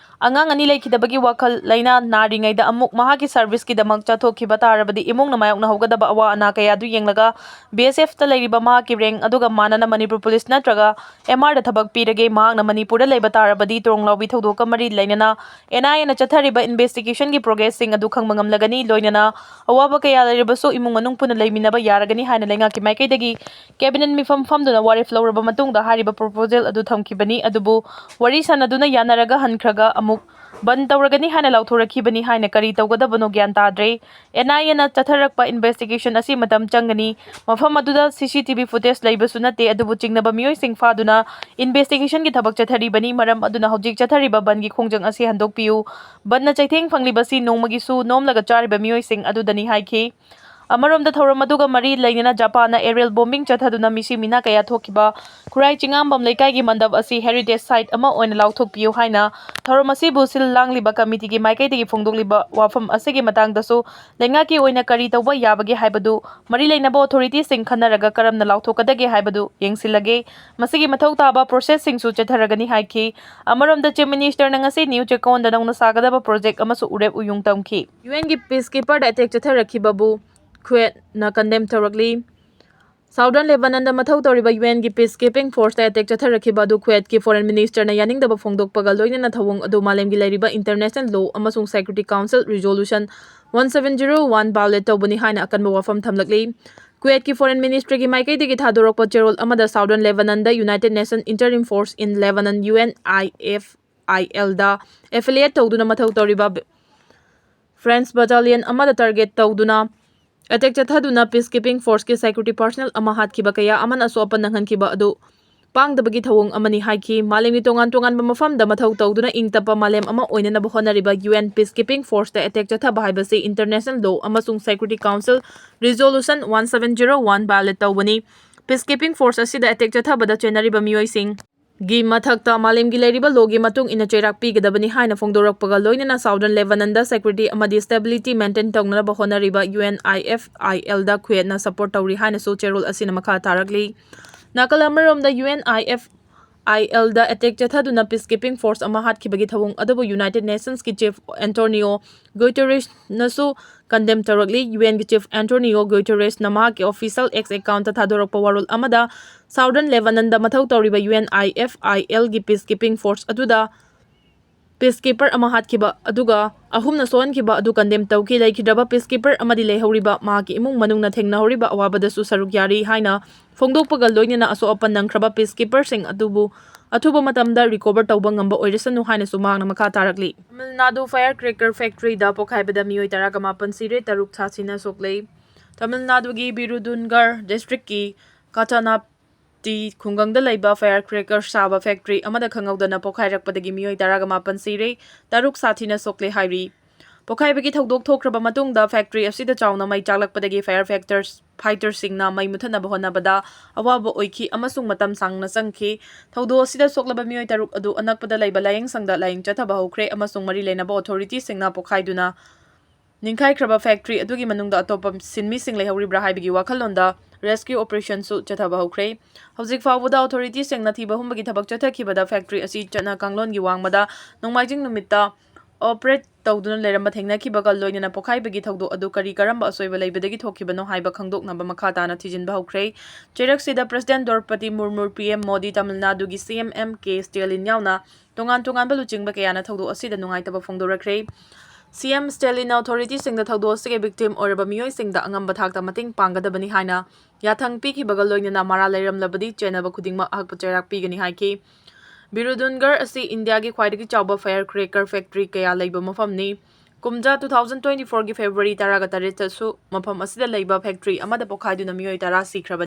ꯑꯉꯥꯡ ꯑꯅꯤ ꯂꯩꯈꯤꯗꯕꯒꯤ ꯋꯥꯈꯜ ꯂꯩꯅꯥ ꯅꯥꯔꯤꯉꯩꯗ ꯑꯃꯨꯛ ꯃꯍꯥꯛꯀꯤ ꯁꯔꯚꯤꯁꯀꯤꯗꯃꯛ ꯆꯠꯊꯣꯛꯈꯤꯕ ꯇꯥꯔꯕꯗꯤ ꯏꯃꯨꯡꯅ ꯃꯥꯌꯣꯛꯅꯍꯧꯒꯗꯕ ꯑꯋꯥ ꯑꯅꯥ ꯀꯌꯥꯗꯨ ꯌꯦꯡꯂꯒ ꯕꯤ ꯑꯦꯁ ꯑꯦꯐꯇ ꯂꯩꯔꯤꯕ ꯃꯍꯥꯛꯀꯤ ꯔꯦꯡ ꯑꯗꯨꯒ ꯃꯥꯟꯅꯅ ꯃꯅꯤꯄꯨꯔ ꯄꯨꯂꯤꯁ ꯅꯠꯇ꯭ꯔꯒ ꯑꯦꯝ ꯑꯥꯔꯗ ꯊꯕꯛ ꯄꯤꯔꯒꯦ꯫ ꯃꯍꯥꯛꯅ ꯃꯅꯤꯄꯨꯔꯗ ꯂꯩꯕ ꯇꯥꯔꯕꯗꯤ ꯇ꯭ꯔꯣꯡꯂꯥꯎꯕꯤ ꯊꯧꯗꯣꯛꯀ ꯃꯔꯤ ꯂꯩꯅꯅ ꯑꯦꯟ ꯑꯥꯏ ꯑꯦꯅ ꯆꯠꯊꯔꯤꯕ ꯏꯟꯚꯦꯁꯇꯤꯒꯦꯁꯟꯒꯤ ꯄ꯭ꯔꯣꯒ꯭ꯔꯦꯁꯁꯤꯡ ꯑꯗꯨ ꯈꯪꯕ ꯉꯝꯂꯒꯅꯤ꯫ ꯂꯣꯏꯅꯅ ꯑꯋꯥꯕ ꯀꯌꯥ ꯂꯩꯔꯕꯁꯨ ꯏꯃꯨꯡ ꯃꯅꯨꯡ ꯄꯨꯟꯅ ꯂꯩꯃꯤꯟꯅꯕ ꯌꯥꯔꯒꯅꯤ ꯍꯥꯏꯅ ꯂꯩꯉꯥꯛꯀꯤ ꯃꯥꯏꯀꯩꯗꯒꯤ ꯀꯦꯕꯤꯅꯦꯠ ꯃꯤꯐꯝ ꯐꯝꯗꯨꯅ ꯋꯥꯔꯦꯞ ꯂꯧꯔꯕ ꯃꯇꯨꯡꯗ ꯍꯥꯏꯔꯤꯕ ꯄ꯭ꯔꯣꯄꯣꯖꯦꯜ ꯑꯗꯨ ꯊꯝꯈꯤꯕꯅꯤ꯫ ꯑꯗꯨꯕꯨ ꯋꯥꯔꯤ ꯁꯥꯟꯅꯗꯨꯅ ꯌꯥꯅꯔꯒ ꯍꯟꯈ꯭ꯔꯒ ꯑꯃꯨꯛ ꯕꯟ ꯇꯧꯔꯒꯅꯤ ꯍꯥꯏꯅ ꯂꯥꯎꯊꯣꯔꯛꯈꯤꯕꯅꯤ꯫ ꯍꯥꯏꯅ ꯀꯔꯤ ꯇꯧꯒꯗꯕꯅꯣ ꯒ꯭ꯌꯥꯟ ꯇꯥꯗ꯭ꯔꯦ꯫ ꯑꯦꯟ ꯑꯥꯏ ꯑꯦꯅ ꯆꯠꯊꯔꯛꯄ ꯏꯟꯚꯦꯁꯇꯤꯒꯦꯁꯟ ꯑꯁꯤ ꯃꯇꯝ ꯆꯪꯒꯅꯤ꯫ ꯃꯐꯝ ꯑꯗꯨꯗ ꯁꯤ ꯁꯤ ꯇꯤ ꯚꯤ ꯐꯨꯇꯦꯖ ꯂꯩꯕꯁꯨ ꯅꯠꯇꯦ꯫ ꯑꯗꯨꯕꯨ ꯆꯤꯡꯅꯕ ꯃꯤꯑꯣꯏꯁꯤꯡ ꯐꯥꯗꯨꯅ ꯏꯟꯚꯦꯁꯇꯤꯒꯦꯁꯟꯒꯤ ꯊꯕꯛ ꯆꯠꯊꯔꯤꯕꯅꯤ꯫ ꯃꯔꯝ ꯑꯗꯨꯅ ꯍꯧꯖꯤꯛ ꯆꯠꯊꯔꯤꯕ ꯕꯟꯒꯤ ꯈꯣꯡꯖꯪ ꯑꯁꯤ ꯍꯟꯗꯣꯛꯄꯤꯌꯨ꯫ ꯕꯟꯅ ꯆꯩꯊꯦꯡ ꯐꯪꯂꯤꯕꯁꯤ ꯅꯣꯡꯃꯒꯤꯁꯨ ꯅꯣꯝꯂꯒ ꯆꯥꯔꯤꯕ ꯃꯤꯑꯣꯏꯁꯤꯡ ꯑꯗꯨꯗꯅꯤ ꯍꯥꯏꯈꯤ꯫ ꯑꯃꯔꯣꯝꯗ ꯊꯧꯔꯝ ꯑꯗꯨꯒ ꯃꯔꯤ ꯂꯩꯅꯅ ꯖꯄꯥꯟꯅ ꯑꯦꯔꯤꯌꯦꯜ ꯕꯣꯝꯕꯤꯡ ꯆꯠꯊꯗꯨꯅ ꯃꯤꯁꯤ ꯃꯤꯅꯥ ꯀꯌꯥ ꯊꯣꯛꯈꯤꯕ ꯈꯨꯔꯥꯏ ꯆꯤꯉꯥꯝꯕꯝ ꯂꯩꯀꯥꯏꯒꯤ ꯃꯟꯗꯞ ꯑꯁꯤ ꯍꯦꯔꯤꯇꯦꯖ ꯁꯥꯏꯠ ꯑꯃ ꯑꯣꯏꯅ ꯂꯥꯎꯊꯣꯛꯄꯤꯌꯨ ꯍꯥꯏꯅ ꯊꯧꯔꯝ ꯑꯁꯤꯕꯨ ꯁꯤꯜ ꯂꯥꯡꯂꯤꯕ ꯀꯃꯤꯇꯤꯒꯤ ꯃꯥꯏꯀꯩꯗꯒꯤ ꯐꯣꯡꯗꯣꯛꯂꯤꯕ ꯋꯥꯐꯝ ꯑꯁꯤꯒꯤ ꯃꯇꯥꯡꯗꯁꯨ ꯂꯩꯉꯥꯛꯀꯤ ꯑꯣꯏꯅ ꯀꯔꯤ ꯇꯧꯕ ꯌꯥꯕꯒꯦ ꯍꯥꯏꯕꯗꯨ ꯃꯔꯤ ꯂꯩꯅꯕ ꯑꯣꯊꯣꯔꯤꯇꯤꯁꯤꯡ ꯈꯟꯅꯔꯒ ꯀꯔꯝꯅ ꯂꯥꯎꯊꯣꯛꯀꯗꯒꯦ ꯍꯥꯏꯕꯗꯨ ꯌꯦꯡꯁꯤꯜꯂꯒꯦ꯫ ꯃꯁꯤꯒꯤ ꯃꯊꯧ ꯇꯥꯕ ꯄ꯭ꯔꯣꯁꯦꯁꯁꯤꯡꯁꯨ ꯆꯠꯊꯔꯒꯅꯤ ꯍꯥꯏꯈꯤ꯫ ꯑꯃꯔꯣꯝꯗ ꯆꯤꯐ ꯃꯤꯅꯤꯁꯇꯔꯅ ꯉꯁꯤ ꯅ꯭ꯌꯨ ꯆꯦꯛꯀꯣꯟꯗ ꯅꯧꯅ ꯁꯥꯒꯗꯕ ꯄ꯭ꯔꯣꯖꯦꯛ ꯑꯃꯁꯨ ꯎꯔꯦꯞ ꯎꯌꯨꯡ ꯇꯝꯈꯤ꯫ ꯌꯨ ꯑꯦꯟꯒꯤ ꯄꯤꯁ ꯀꯤꯄꯔꯗ ꯑꯦꯇꯦꯛ ꯆꯠꯊꯔꯛꯈꯤꯕꯕꯨ ꯈꯨꯋꯦꯠꯅ ꯀꯟꯗꯦꯝ ꯇꯧꯔꯛꯂꯤ꯫ ꯁꯥꯎꯗꯔꯟ ꯂꯦꯕꯅꯟꯗ ꯃꯊꯧ ꯇꯧꯔꯤꯕ ꯌꯨ ꯑꯦꯟꯒꯤ ꯄꯤꯁ ꯀꯤꯄꯤꯡ ꯐꯣꯔꯁꯇ ꯑꯦꯇꯦꯛ ꯆꯠꯊꯔꯛꯈꯤꯕ ꯑꯗꯨ ꯈꯨꯋꯦꯠꯀꯤ ꯐꯣꯔꯦꯟ ꯃꯤꯅꯤꯁꯇꯔꯅ ꯌꯥꯅꯤꯡꯗꯕ ꯐꯣꯡꯗꯣꯛꯄꯒ ꯂꯣꯏꯅꯅ ꯊꯧꯑꯣꯡ ꯑꯗꯨ ꯃꯥꯂꯦꯝꯒꯤ ꯂꯩꯔꯤꯕ ꯏꯟꯇꯔꯅꯦꯁꯅꯦꯜ ꯂꯣ ꯑꯃꯁꯨꯡ security council resolution one seven zero one violate ꯇꯧꯕꯅꯤ ꯍꯥꯏꯅ ꯑꯀꯟꯕ ꯋꯥꯐꯝ ꯊꯝꯂꯛꯂꯤ꯫ ꯀꯨꯋꯦꯠꯀꯤ ꯐꯣꯔꯦꯟ ꯃꯤꯅꯤꯁꯇ꯭ꯔꯤꯒꯤ ꯃꯥꯏꯀꯩꯗꯒꯤ ꯊꯥꯗꯣꯔꯛꯄ ꯆꯦꯔꯣꯜ ꯑꯃꯗ ꯁꯥꯎꯗꯔꯟ ꯂꯦꯕꯅꯟꯗ United Nation Interim Force in Lebanon, U N I F I ꯑꯦꯜꯗ ꯑꯦꯐꯤꯂꯤꯌꯦꯠ ꯇꯧꯗꯨꯅ ꯃꯊꯧ ꯇꯧꯔꯤꯕ ꯐ꯭ꯔꯦꯟꯁ ꯕꯇꯥꯂꯤꯌꯟ ꯑꯃꯗ ꯇꯥꯔꯒꯦꯠ ꯇꯧꯗꯨꯅ ꯑꯦꯇꯦꯛ ꯆꯠꯊꯗꯨꯅ ꯄꯤꯁ ꯀꯤꯄꯤꯡ ꯐꯣꯔꯁꯀꯤ ꯁꯦꯀ꯭ꯌꯨꯔꯤꯇꯤ ꯄꯥꯔꯁꯅꯦꯜ ꯑꯃ ꯍꯥꯠꯈꯤꯕ ꯀꯌꯥ ꯑꯃꯅ ꯑꯁꯣꯛ ꯑꯄꯟ ꯅꯪꯍꯟꯈꯤꯕ ꯑꯗꯨ ꯄꯥꯡꯗꯕꯒꯤ ꯊꯧꯑꯣꯡ ꯑꯃꯅꯤ ꯍꯥꯏꯈꯤ꯫ ꯃꯥꯂꯦꯝꯒꯤ ꯇꯣꯉꯥꯟ ꯇꯣꯉꯥꯟꯕ ꯃꯐꯝꯗ ꯃꯊꯧ ꯇꯧꯗꯨꯅ ꯏꯪ ꯇꯞꯄ ꯃꯥꯂꯦꯝ ꯑꯃ ꯑꯣꯏꯅꯅꯕ ꯍꯣꯠꯅꯔꯤꯕ ꯌꯨ ꯑꯦꯟ ꯄꯤꯁ ꯀꯤꯄꯤꯡ ꯐꯣꯔꯁꯇ ꯑꯦꯇꯦꯛ ꯆꯠꯊꯕ ꯍꯥꯏꯕꯁꯤ ꯏꯟꯇꯔꯅꯦꯁꯅꯦꯜ ꯂꯣ ꯑꯃꯁꯨꯡ security council resolution one seven zero one violate ꯇꯧꯕꯅꯤ꯫ ꯄꯤꯁ ꯀꯤꯄꯤꯡ ꯐꯣꯔꯁ ꯑꯁꯤꯗ ꯑꯦꯇꯦꯛ ꯆꯠꯊꯕꯗ ꯆꯦꯟꯅꯔꯤꯕ ꯃꯤꯑꯣꯏꯁꯤꯡ ꯒꯤ ꯃꯊꯛꯇ ꯃꯥꯂꯦꯝꯒꯤ ꯂꯩꯔꯤꯕ ꯂꯣꯒꯤ ꯃꯇꯨꯡ ꯏꯟꯅ ꯆꯩꯔꯥꯛ ꯄꯤꯒꯗꯕꯅꯤ ꯍꯥꯏꯅ ꯐꯣꯡꯗꯣꯔꯛꯄꯒ ꯂꯣꯏꯅꯅ ꯁꯥꯎꯗꯔꯟ ꯂꯦꯕꯅꯟꯗ ꯁꯦꯀ꯭ꯌꯨꯔꯤꯇꯤ ꯑꯃꯗꯤ ꯁ꯭ꯇꯦꯕꯤꯂꯤꯇꯤ ꯃꯦꯟꯇꯦꯟ ꯇꯧꯅꯅꯕ ꯍꯣꯠꯅꯔꯤꯕ U N I F I ꯑꯦꯜꯗ ꯈꯨꯌꯦꯠꯅ ꯁꯄꯣꯔꯠ ꯇꯧꯔꯤ ꯍꯥꯏꯅꯁꯨ ꯆꯦꯔꯣꯜ ꯑꯁꯤꯅ ꯃꯈꯥ ꯇꯥꯔꯛꯂꯤ꯫ ꯅꯥꯀꯜ ꯑꯃꯔꯣꯝꯗ U N I F I ꯑꯦꯜꯗ ꯑꯦꯇꯦꯛ ꯆꯠꯊꯗꯨꯅ peacekeeping force ꯑꯃ ꯍꯥꯠꯈꯤꯕꯒꯤ ꯊꯧꯑꯣꯡ ꯑꯗꯨꯕꯨ United Nations ꯀꯤ Chief Antonio Guterres ꯅꯁꯨ condemn ꯇꯧꯔꯛꯂꯤ꯫ UN ꯒꯤ Chief Antonio Guterres ꯅ ꯃꯍꯥꯛꯀꯤ official X account ꯇ ꯊꯥꯗꯣꯔꯛꯄ ꯋꯥꯔꯣꯜ ꯑꯃꯗ Southern Lebanon ꯗ ꯃꯊꯧ ꯇꯧꯔꯤꯕ UNIFIL ꯒꯤ peacekeeping force ꯑꯗꯨꯗ peacekeeper ꯑꯃ ꯍꯥꯠꯈꯤꯕ ꯑꯗꯨꯒ ꯑꯍꯨꯝꯅ ꯁꯣꯛꯍꯟꯈꯤꯕ ꯑꯗꯨ condemn ꯇꯧꯈꯤ꯫ ꯂꯩꯈꯤꯗ꯭ꯔꯕ peacekeeper ꯑꯃꯗꯤ ꯂꯩꯍꯧꯔꯤꯕ ꯃꯍꯥꯛꯀꯤ ꯏꯃꯨꯡ ꯃꯅꯨꯡꯅ ꯊꯦꯡꯅꯍꯧꯔꯤꯕ ꯑꯋꯥꯕꯗꯁꯨ ꯁꯔꯨꯛ ꯌꯥꯔꯤ ꯍꯥꯏꯅ ꯐꯣꯡꯗꯣꯛꯄꯒ ꯂꯣꯏꯅꯅ ꯑꯁꯣꯛ ꯑꯄꯟ ꯅꯪꯈ꯭ꯔꯕ peacekeeper ꯁꯤꯡ ꯑꯗꯨꯕꯨ ꯑꯊꯨꯕ ꯃꯇꯝꯗ recover ꯇꯧꯕ ꯉꯝꯕ ꯑꯣꯏꯔꯁꯅꯨ ꯍꯥꯏꯅꯁꯨ ꯃꯍꯥꯛꯅ ꯃꯈꯥ ꯇꯥꯔꯛꯂꯤ꯫ ꯇꯥꯃꯤꯜ ꯅꯥꯗꯨ firecracker factory ꯗ ꯄꯣꯈꯥꯏꯕꯗ ꯃꯤꯑꯣꯏ ꯇꯔꯥꯒ ꯃꯥꯄꯟ ꯁꯤꯔꯦ, ꯇꯔꯨꯛ ꯁꯥꯊꯤꯅ ꯁꯣꯛꯂꯦ꯫ ꯇꯥꯃꯤꯜ ꯅꯥꯗꯨꯒꯤ ꯕꯤꯔꯨꯗꯨꯟꯒꯔ district ꯀꯤ ꯀꯥꯆꯥꯅꯥꯞ ꯇꯤ ꯈꯨꯡꯒꯪꯗ ꯂꯩꯕ firecracker ꯁꯥꯕ factory ꯑꯃꯗ ꯈꯪꯍꯧꯗꯅ ꯄꯣꯈꯥꯏꯔꯛꯄꯗꯒꯤ ꯃꯤꯑꯣꯏ ꯇꯔꯥꯒ ꯃꯥꯄꯟ ꯁꯤꯔꯦ, ꯇꯔꯨꯛ ꯁꯥꯊꯤꯅ ꯁꯣꯛꯂꯦ ꯍꯥꯏꯔꯤ꯫ ꯄꯣꯈꯥꯏꯕꯒꯤ ꯊꯧꯗꯣꯛ ꯊꯣꯛꯈ꯭ꯔꯕ ꯃꯇꯨꯡꯗ factory ꯑꯁꯤꯗ ꯆꯥꯎꯅ ꯃꯩ ꯆꯥꯛꯂꯛꯄꯗꯒꯤ fire factors, fighter ꯁꯤꯡꯅ ꯃꯩ ꯃꯨꯊꯠꯅꯕ ꯍꯣꯠꯅꯕꯗ ꯑꯋꯥꯕ ꯑꯣꯏꯈꯤ ꯑꯃꯁꯨꯡ ꯃꯇꯝ ꯁꯥꯡꯅ ꯆꯪꯈꯤ꯫ ꯊꯧꯗꯣꯛ ꯑꯁꯤꯗ ꯁꯣꯛꯂꯕ ꯃꯤꯑꯣꯏ ꯇꯔꯨꯛ ꯑꯗꯨ ꯑꯅꯛꯄꯗ ꯂꯩꯕ ꯂꯥꯌꯦꯡ ꯁꯪꯗ ꯂꯥꯌꯦꯡ ꯆꯠꯊꯕ ꯍꯧꯈ꯭ꯔꯦ ꯑꯃꯁꯨꯡ ꯃꯔꯤ ꯂꯩꯅꯕ authority ꯁꯤꯡꯅ ꯄꯣꯈꯥꯏꯗꯨꯅ ꯅꯤꯡꯈꯥꯏꯈ꯭ꯔꯕ factory ꯑꯗꯨꯒꯤ ꯃꯅꯨꯡꯗ ꯑꯇꯣꯞꯄ ꯁꯤꯟꯃꯤꯁꯤꯡ ꯂꯩꯍꯧꯔꯤꯕ꯭ꯔꯥ ꯍꯥꯏꯕꯒꯤ ꯋꯥꯈꯜꯂꯣꯟꯗ rescue operation ꯁꯨ ꯆꯠꯊꯕ ꯍꯧꯈ꯭ꯔꯦ꯫ ꯍꯧꯖꯤꯛ ꯐꯥꯎꯕꯗ authority ꯁꯤꯡꯅ ꯊꯤꯕ ꯍꯨꯝꯕꯒꯤ ꯊꯕꯛ ꯆꯠꯊꯈꯤꯕꯗ factory ꯑꯁꯤ ꯆꯠꯅ ꯀꯥꯡꯂꯣꯟꯒꯤ ꯋꯥꯡꯃꯗ ꯅꯣꯡꯃꯥꯏꯖꯤꯡ ꯅꯨꯃꯤꯠꯇ operate ꯇꯧꯗꯨꯅ ꯂꯩꯔꯝꯕ ꯊꯦꯡꯅꯈꯤꯕꯒ ꯂꯣꯏꯅꯅ ꯄꯣꯈꯥꯏꯕꯒꯤ ꯊꯧꯗꯣꯛ ꯑꯗꯨ ꯀꯔꯤ ꯀꯔꯝꯕ ꯑꯁꯣꯏꯕ ꯂꯩꯕꯗꯒꯤ ꯊꯣꯛꯈꯤꯕꯅꯣ ꯍꯥꯏꯕ ꯈꯪꯗꯣꯛꯅꯕ ꯃꯈꯥ ꯇꯥꯅ ꯊꯤꯖꯤꯟꯕ ꯍꯧꯈ꯭ꯔꯦ꯫ ꯆꯩꯔꯛꯁꯤꯗ President Draupadi Murmu, P M Modi, Tamil ꯅꯥꯗꯨꯒꯤ C M M K Stalin ꯌꯥꯎꯅ ꯇꯣꯉꯥꯟ ꯇꯣꯉꯥꯟꯕ ꯂꯨꯆꯤꯡꯕ ꯀꯌꯥꯅ ꯊꯧꯗꯣꯛ ꯑꯁꯤꯗ ꯅꯨꯡꯉꯥꯏꯇꯕ ꯐꯣꯡꯗꯣꯔꯛꯈ꯭ꯔꯦ꯫ C M Stalin ꯅ authority ꯁꯤꯡꯗ ꯊꯧꯗꯣꯛ ꯑꯁꯤꯒꯤ victim ꯑꯣꯏꯔꯕ ꯃꯤꯑꯣꯏꯁꯤꯡꯗ ꯑꯉꯝꯕ ꯊꯥꯛꯇ ꯃꯇꯦꯡ ꯄꯥꯡꯒꯗꯕꯅꯤ ꯍꯥꯏꯅ ꯌꯥꯊꯪ ꯄꯤꯈꯤꯕꯒ ꯂꯣꯏꯅꯅ ꯃꯔꯥꯜ ꯂꯩꯔꯝꯂꯕꯗꯤ ꯆꯦꯟꯅꯕ ꯈꯨꯗꯤꯡꯃꯛ ꯑꯍꯛꯄ ꯆꯩꯔꯥꯛ ꯄꯤꯒꯅꯤ ꯍꯥꯏꯈꯤ꯫ ꯕꯤꯔꯨꯗꯨꯟꯒꯔ ꯑꯁꯤ ꯏꯟꯗꯤꯌꯥꯒꯤ ꯈ꯭ꯋꯥꯏꯗꯒꯤ ꯆꯥꯎꯕ firecracker factory ꯀꯌꯥ ꯂꯩꯕ ꯃꯐꯝꯅꯤ꯫ ꯀꯨꯝꯖꯥ two thousand twenty four ꯒꯤ February ꯇꯔꯥꯒ ꯇꯔꯦꯠꯇꯁꯨ ꯃꯐꯝ ꯑꯁꯤꯗ ꯂꯩꯕ factory ꯑꯃꯗ ꯄꯣꯈꯥꯏꯗꯨꯅ ꯃꯤꯑꯣꯏ ꯇꯔꯥ ꯁꯤꯈ꯭ꯔꯕꯅꯤ꯫